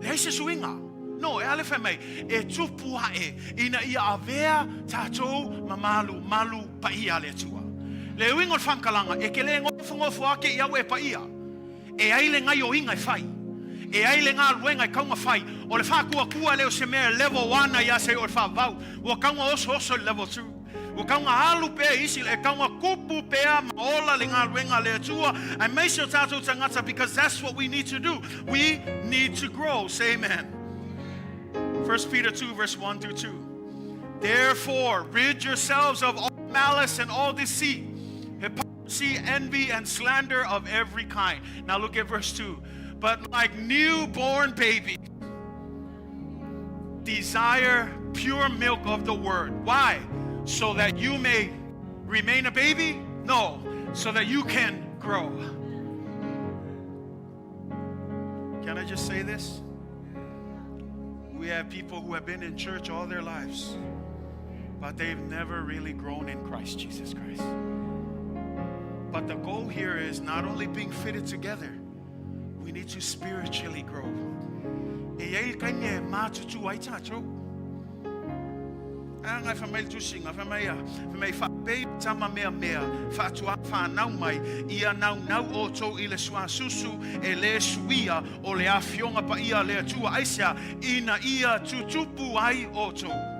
Leai se suiga. No, e a le fai mai, e tupu ae ina ia avea tatou ma malu, malu paia a le Atua. Le uiga o le faamatalaga, e te le nofonofo ake i au e paia. E ai le gaioiga e fai. E ai le galuega e tau na fai. O le faatuatua le o se mea e level 1 ai a se i o le faavavau. Ua tau na osooso i le level 2. Ua tau na alu pea i isi, e tau na kupu pea ma ola le galuega a le Atua, aemaise o tatou tagata, because that's what we need to do. We need to grow. Say amen. 1 Peter 2 verse 1 through 2. Therefore, rid yourselves of all malice and all deceit, hypocrisy, envy, and slander of every kind. Now look at verse 2. But like newborn babies, desire pure milk of the word. Why? So that you may remain a baby? No, so that you can grow. Can I just say this? We have people who have been in church all their lives, but they've never really grown in Christ Jesus Christ. But the goal here is not only being fitted together, We need to spiritually grow. E i ai le taimi e matutu ai tatou. A ngai wha mai le tusinga, wha mai a, wha mai wha tama mea mea, whaatua whanau mai, ia nau nau o tau i le suasusu e le suia o le afionga pa ia le atua aisea, ina ia tutupu ai o tau.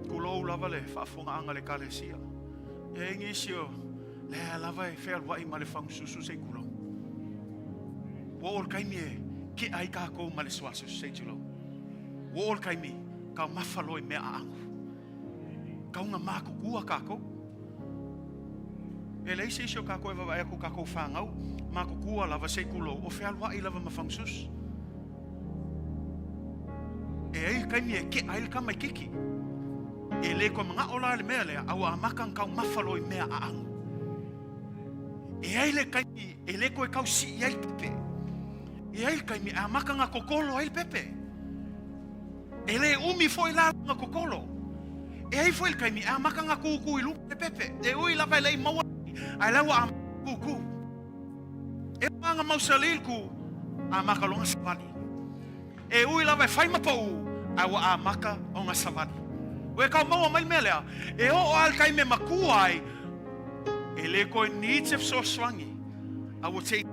Kulou lava le whaafonga le kalesia. E ingi o le lava e whea ma le whangususu se kulou. Ua o le kaimi e ke ai kākou ma le suasusu se tulou. Ua o le kaimi ka mawhalo i mea aangu. Ka unga mākukua kākou. E lei se isi o kākou e wawa e aku kākou whāngau, mākukua lava se kulou o whea lava ma whangususu. E ai kaimi e ke ai le kama i kiki. E le koe mga ola le mea lea, au a makang kau mawhalo i mea a angu. E ai le kaimi, e le koe kau si i ai pepe. E ai le kaimi, a makanga kokolo ai le pepe. E le umi foi la nga kokolo. E ai foi le kaimi, a makanga kuku i luka le pepe. E ui lava e lei maua, ai laua a kuku. E manga mausalil ku, a makalonga savali. E ui lava e whai mapau, a ua a maka o ngā savali. Ue kau maua mai mea lea, e o o al kai me makua ai, e le koe ni te fesoasoani, a ua te i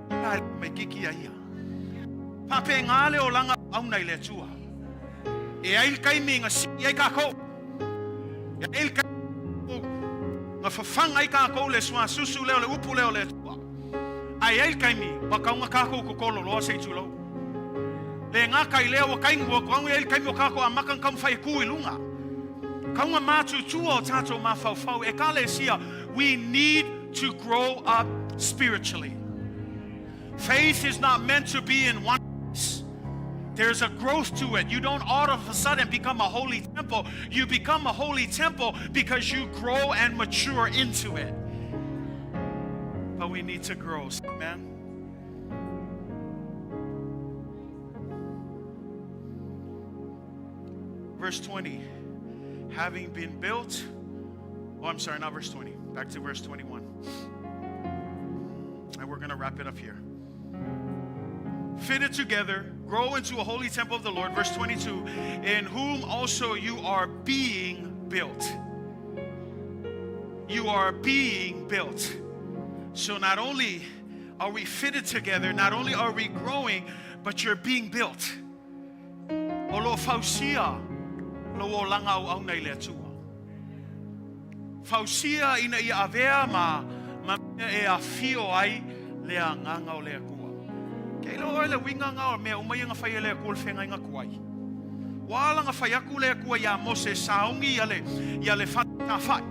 mai kiki a ia. Pape ngā le o langa au nei le atua. E ai le kaimi nga si ai kākou. E ai le kaimi nga whawhanga ai kākou le suasusu leo le upu leo le atua. Ai ai le kaimi, wa kaunga kākou kokolo loa se i tūlau. Le ngā kai lea wa kaingua, ko au ai le kaimi o kākou a makang kaum whai ku i lunga. Kaunga mātutua o tātou māwhauwhau, e ka le sia, we need to grow up spiritually. Faith is not meant to be in one place. There's a growth to it. You don't all of a sudden become a holy temple. You become a holy temple because you grow and mature into it. But we need to grow. Amen. Verse 20. Having been built, oh, I'm sorry, not verse 20. Back to verse 21. And we're going to wrap it up here. Fitted together, grow into a holy temple of the Lord. Verse 22, in whom also you are being built. You are being built. So not only are we fitted together, not only are we growing, but you're being built. O lo fausia lo o langa au au nei le atua. Fausia ina ia avea ma mea e a fio ai le a nganga o le akua. Kei lo oe le winga ngā o mea umai nga whai e le akua le whenga i ngā kuai. Wala nga whai aku le akua ia Mose saungi ia le whata whai.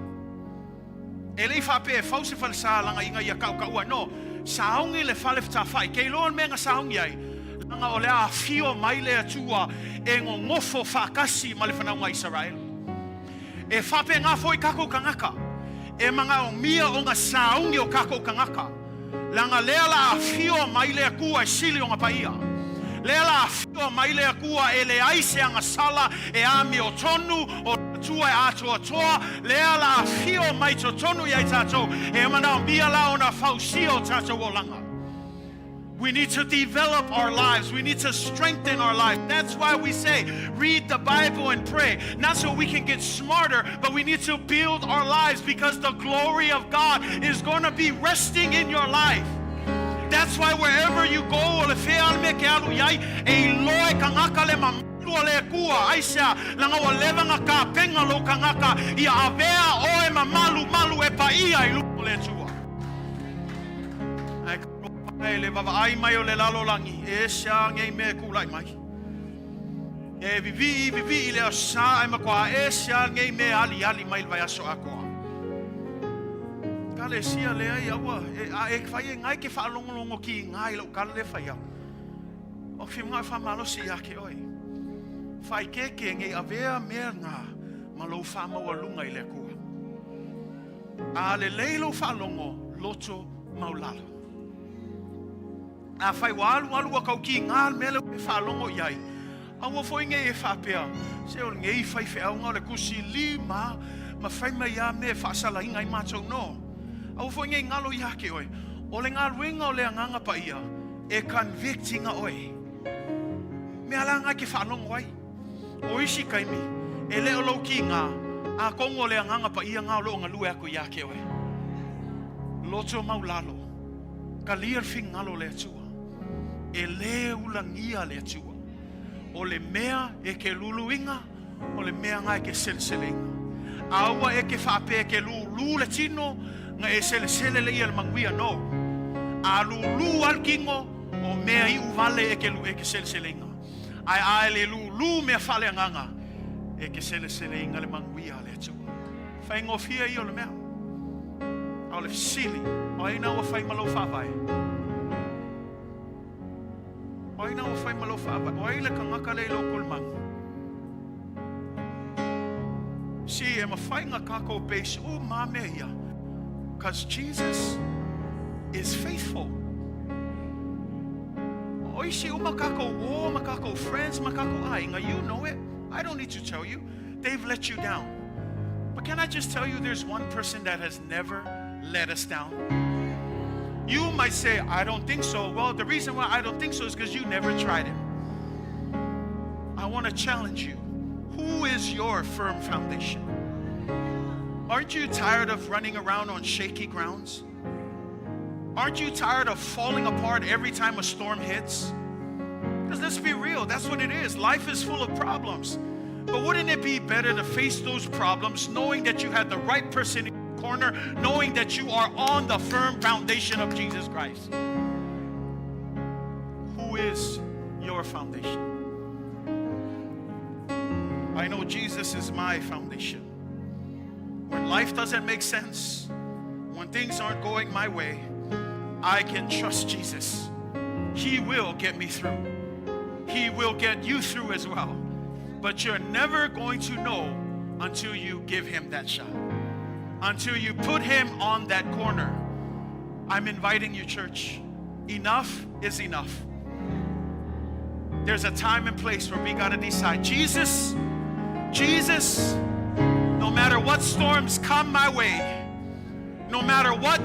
E lei whape e fause whale sa langa inga ia kau kaua. No, saungi le whale whata whai. Kei loa mea nga saungi ai. Langa o le a fio mai le atua e ngongofo whakasi ma le whanaunga Israel. E whape ngā foi kako kangaka. E manga o mia o ngā saungi o kako kangaka. Langa lea la a fio mai le akua e sili o ngā paia. Lea la a fio mai le akua e le aise a ngā sala e a mi o tonu o tua e atoa toa. Lea la a fio mai to tonu i ai tātou e mana o mia la o ngā fausia o tātou o langa. We need to develop our lives. We need to strengthen our lives. That's why we say read the Bible and pray. Not so we can get smarter, but we need to build our lives because the glory of God is going to be resting in your life. That's why wherever you go, o le whea me ke alu iai, e iloe kangaka le mamalu o le kua, aisea, langa o lewa ngā ka penga lo kangaka, ia avea oe mamalu malu e pa ia i lupo le tua. Ai e le wawa ai mai o le lalo langi, e sia ngei me kulai mai. E vivi vivi le sa ai makoa e sia ngei me ali ali mai le vai aso akoa. Ka le sia le ai aua e a e whai e ngai ke whaalongolongo ki ngai lau kala le whai au. O whiu ngai whamalo si ake oi. Whai keke ngei avea mea ngā ma lou whamau lunga i le kua. A le leilo whaalongo loto maulalo. A whai walu alu a kau ki ngā mele e whaalongo i ai. Aua foi ngei e whapea, se o ngei whai wheaunga o le kusi lima, ma fai mai lava mea e faasalaina ai matou. No. Aua foi ne i galo ia te oe, o le galuega o le Agaga Paia, e convict ina oe. Mea la na e te faalogo ai. O isi taimi, e le o lou kiga, atonu o le Agaga Paia na o lo o galue atu ia te oe. Loto maulalo, talia le finagalo o le Atua. E le ulagia le Atua. O le mea e te luluina, o le mea na e te seleseleina. Aua e te faapea e te lulu le tino, na e selesele le ia le manuia, no. A lulu lava le tino, o mea iu vale e te, e te seleseleina. Ae a e le lulu mea faaleagaga, e te seleseleina le manuia a le Atua. Faigofie ia o le mea. A o le fesili, o ai na ua fai ma lou faavae? O ai na ua fai ma lou faavae? O ai le tagata lea i lou tulimanu? See, e mafai na tatou base uma lava mea ia. Because Jesus is faithful. O isi uma tatou uo ma tatou friends ma tatou aiga, you know it. I don't need to tell you. They've let you down. But can I just tell you there's one person that has never let us down? You might say, I don't think so. Well, the reason why I don't think so is because you never tried him. I want to challenge you. Who is your firm foundation? Aren't you tired of running around on shaky grounds? Aren't you tired of falling apart every time a storm hits? Because let's be real, that's what it is. Life is full of problems. But wouldn't it be better to face those problems knowing that you had the right person in your corner, knowing that you are on the firm foundation of Jesus Christ? Who is your foundation? I know Jesus is my foundation. When life doesn't make sense, when things aren't going my way, I can trust Jesus. He will get me through. He will get you through as well. But you're never going to know until you give him that shot, until you put him on that corner. I'm inviting you, church. Enough is enough. There's a time and place where we got to decide, Jesus, Jesus, no matter what storms come my way, no matter what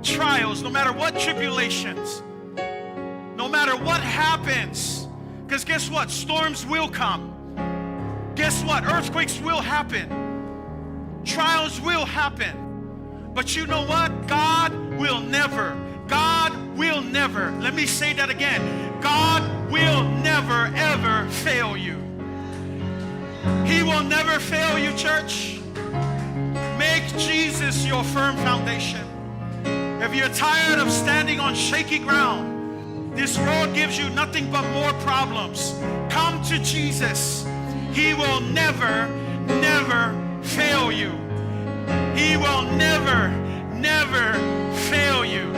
trials, no matter what tribulations, no matter what happens, because guess what? Storms will come. Guess what? Earthquakes will happen. Trials will happen. But you know what? God will never, God will never, let me say that again. God will never, ever fail you. He will never fail you, church. Make Jesus your firm foundation. If you're tired of standing on shaky ground, this world gives you nothing but more problems. Come to Jesus. He will never, never fail you. He will never, never fail you.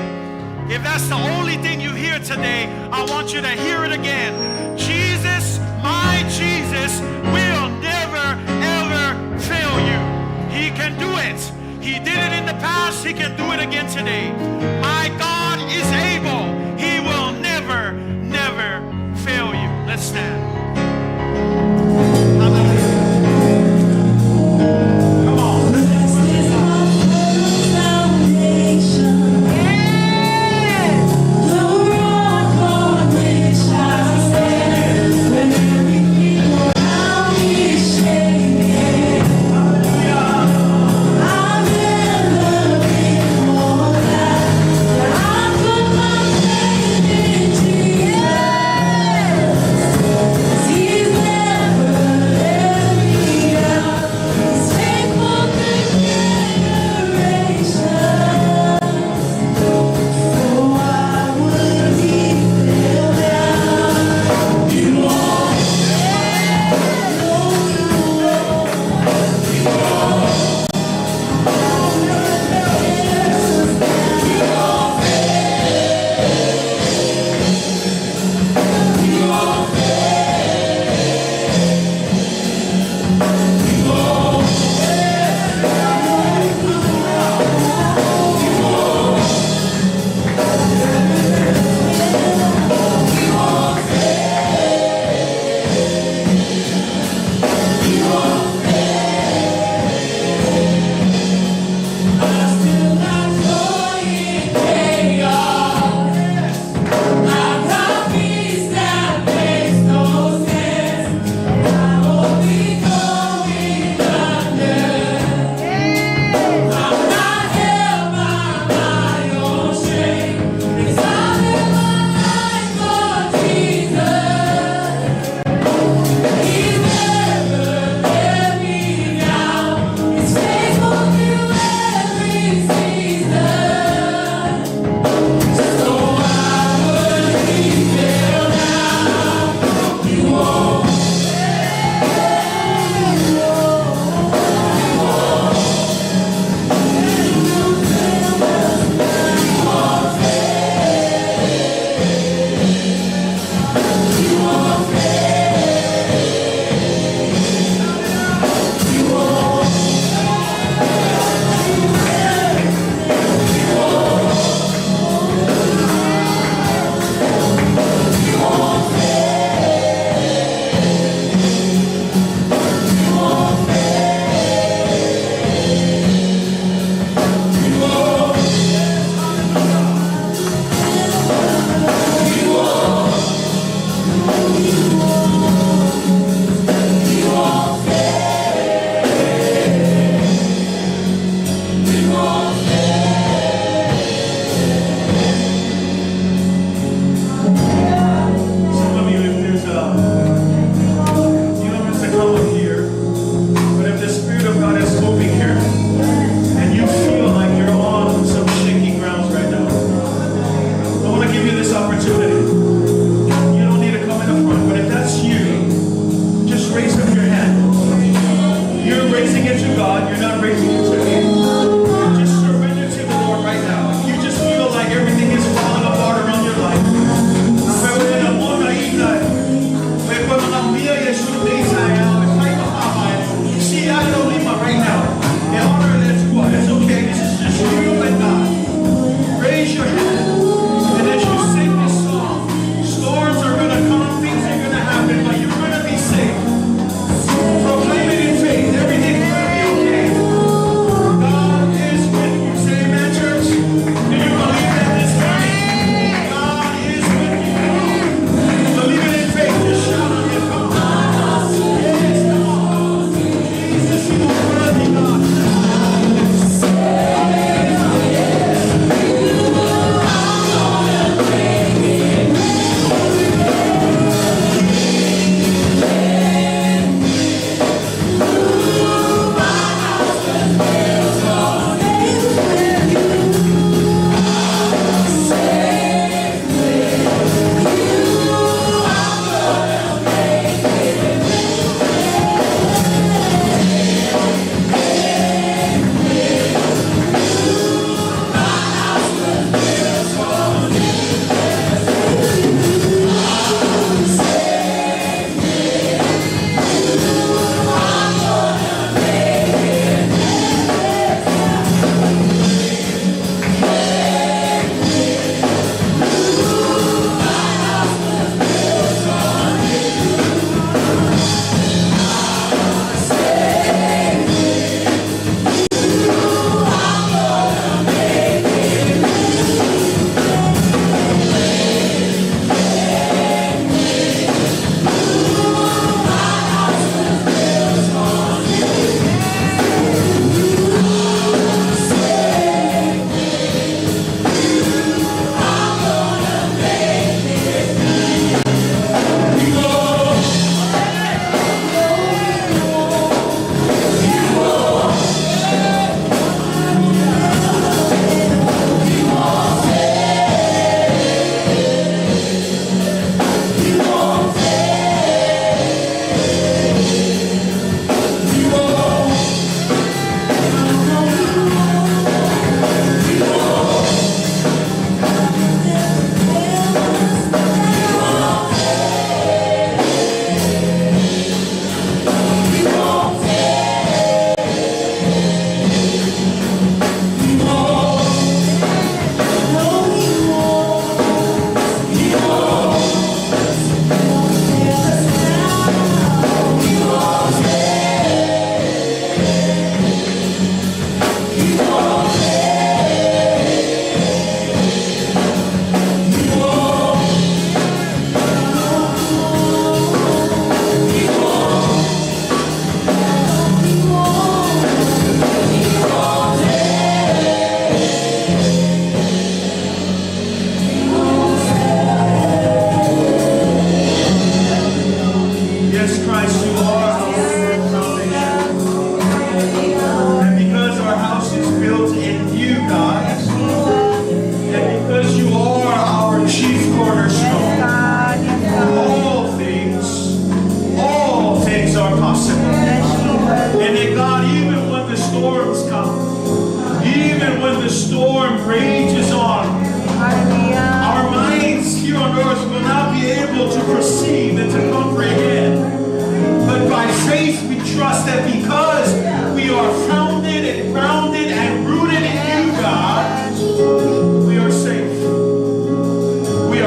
If that's the only thing you hear today, I want you to hear it again. Jesus, my Jesus, will never, ever fail you. He can do it. He did it in the past. He can do it again today. My God is able. He will never, never fail you. Let's stand. Hallelujah. Come on. Christ is my foundation, the rock on which I stand. When everything around me is shaking, I've never been more glad that I put my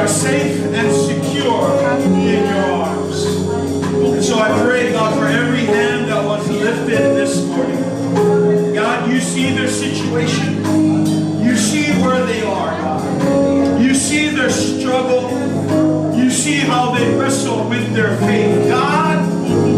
are safe and secure in your arms. And so I pray, God, for every hand that was lifted this morning. God, you see their situation. You see where they are, God. You see their struggle. You see how they wrestle with their faith. God,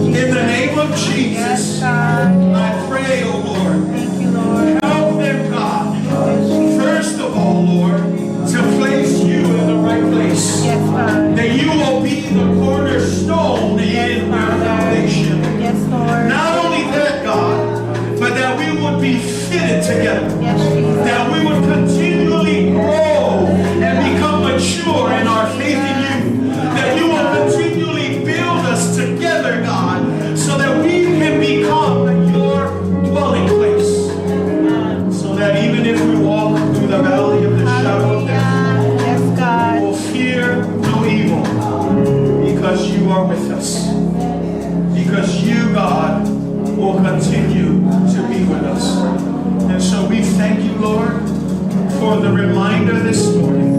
in the name of Yes, Jesus, God. I pray, oh Lord, Thank you, Lord. help them, God. Yes, Jesus. First of all, Lord, to place you in the right place. Yes, God. That you will be the cornerstone in their foundation. Yes, Lord. Not only that, God, but that we would be fitted together. Yes, Jesus. That we would continually grow and become mature in our faith in you. That you will continually build us together, God, so that we can become your dwelling place. So that even if we walk through the valley of the shadow of death, Hallelujah. Yes, we God. will fear no evil because you are with us. Because you, God, will continue to be with us. And so we thank you, Lord, for the reminder this morning.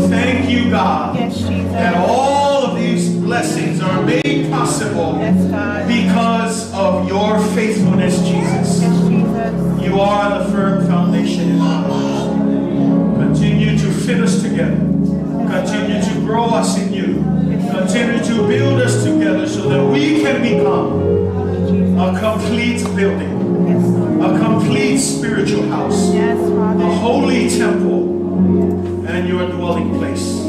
Thank you, God, Yes, Jesus. that all of these blessings are made possible Yes, God. because of your faithfulness, Jesus. Yes, Jesus. You are the firm foundation in our lives. Continue to fit us together. Continue to grow us in you. Continue to build us together so that we can become a complete building, Yes, Lord. a complete spiritual house, Yes, a Father. holy temple, and your dwelling place.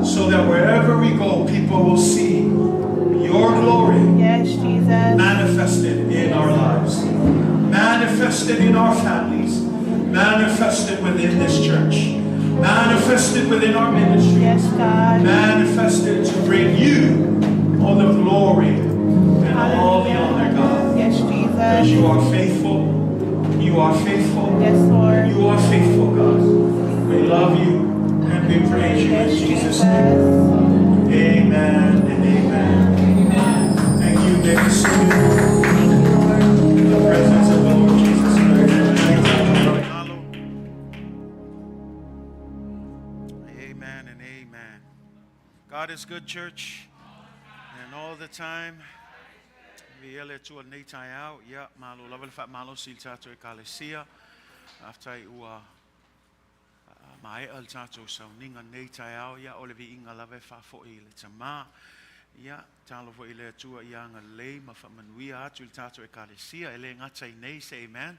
So that wherever we go, people will see your glory Yes, Jesus. manifested in our lives, manifested in our families, manifested within this church, manifested within our ministry, Yes, God. manifested to bring you all the glory and all the honor, God. Yes, Because Jesus. you are faithful, you are faithful, Yes, Lord. you are faithful, God. We love you and we praise you in Yes, Jesus' Jesus. name. Amen and amen. Thank you, David. Thank you, Lord. The presence of the Lord Jesus Christ. Amen and amen. God is good, church, and all the time. Viia le Atua lenei taeao, ia, malo lava le faamalosi i le tatou ekalesia. Faafetai ua maea le tatou sauniga lenei taeao, ia, o le viiga lava e faafoi i le Tamā. Ia, talo foi i le Atua ia agalelei ma faamanuia atu i le tatou ekalesia, e le gata i inei, say amen.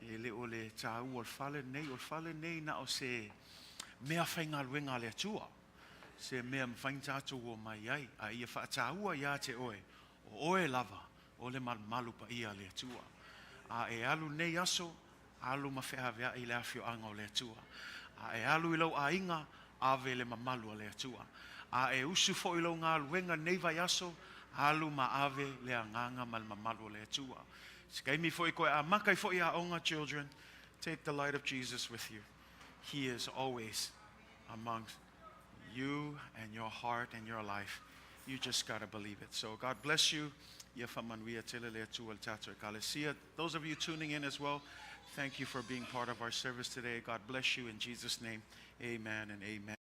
E le o le taua o le fale lenei, o le fale lenei na o se mea faigaluega a le Atua. Se mea mafai ona tatou omai ai, a ia faataua ia te oe, o oe lava, o le malumalu paia a le Atua. A e alu nei aso, alu ma feaveai i le afioaga o le Atua. A e alu i lou aiga, ave le mamalu a le Atua. A e usu foi i lou galuega nei vaiaso, alu ma ave le agaga ma le mamalu o le Atua. Se taimi foi toe amata ai foi aoga, children, take the light of Jesus with you. He is always amongst you and your heart and your life. You just got to believe it. So God bless you. Ia faamanuia tele le Atua i le tatou ekalesia. Those of you tuning in as well, thank you for being part of our service today. God bless you in Jesus' name. Amen and amen.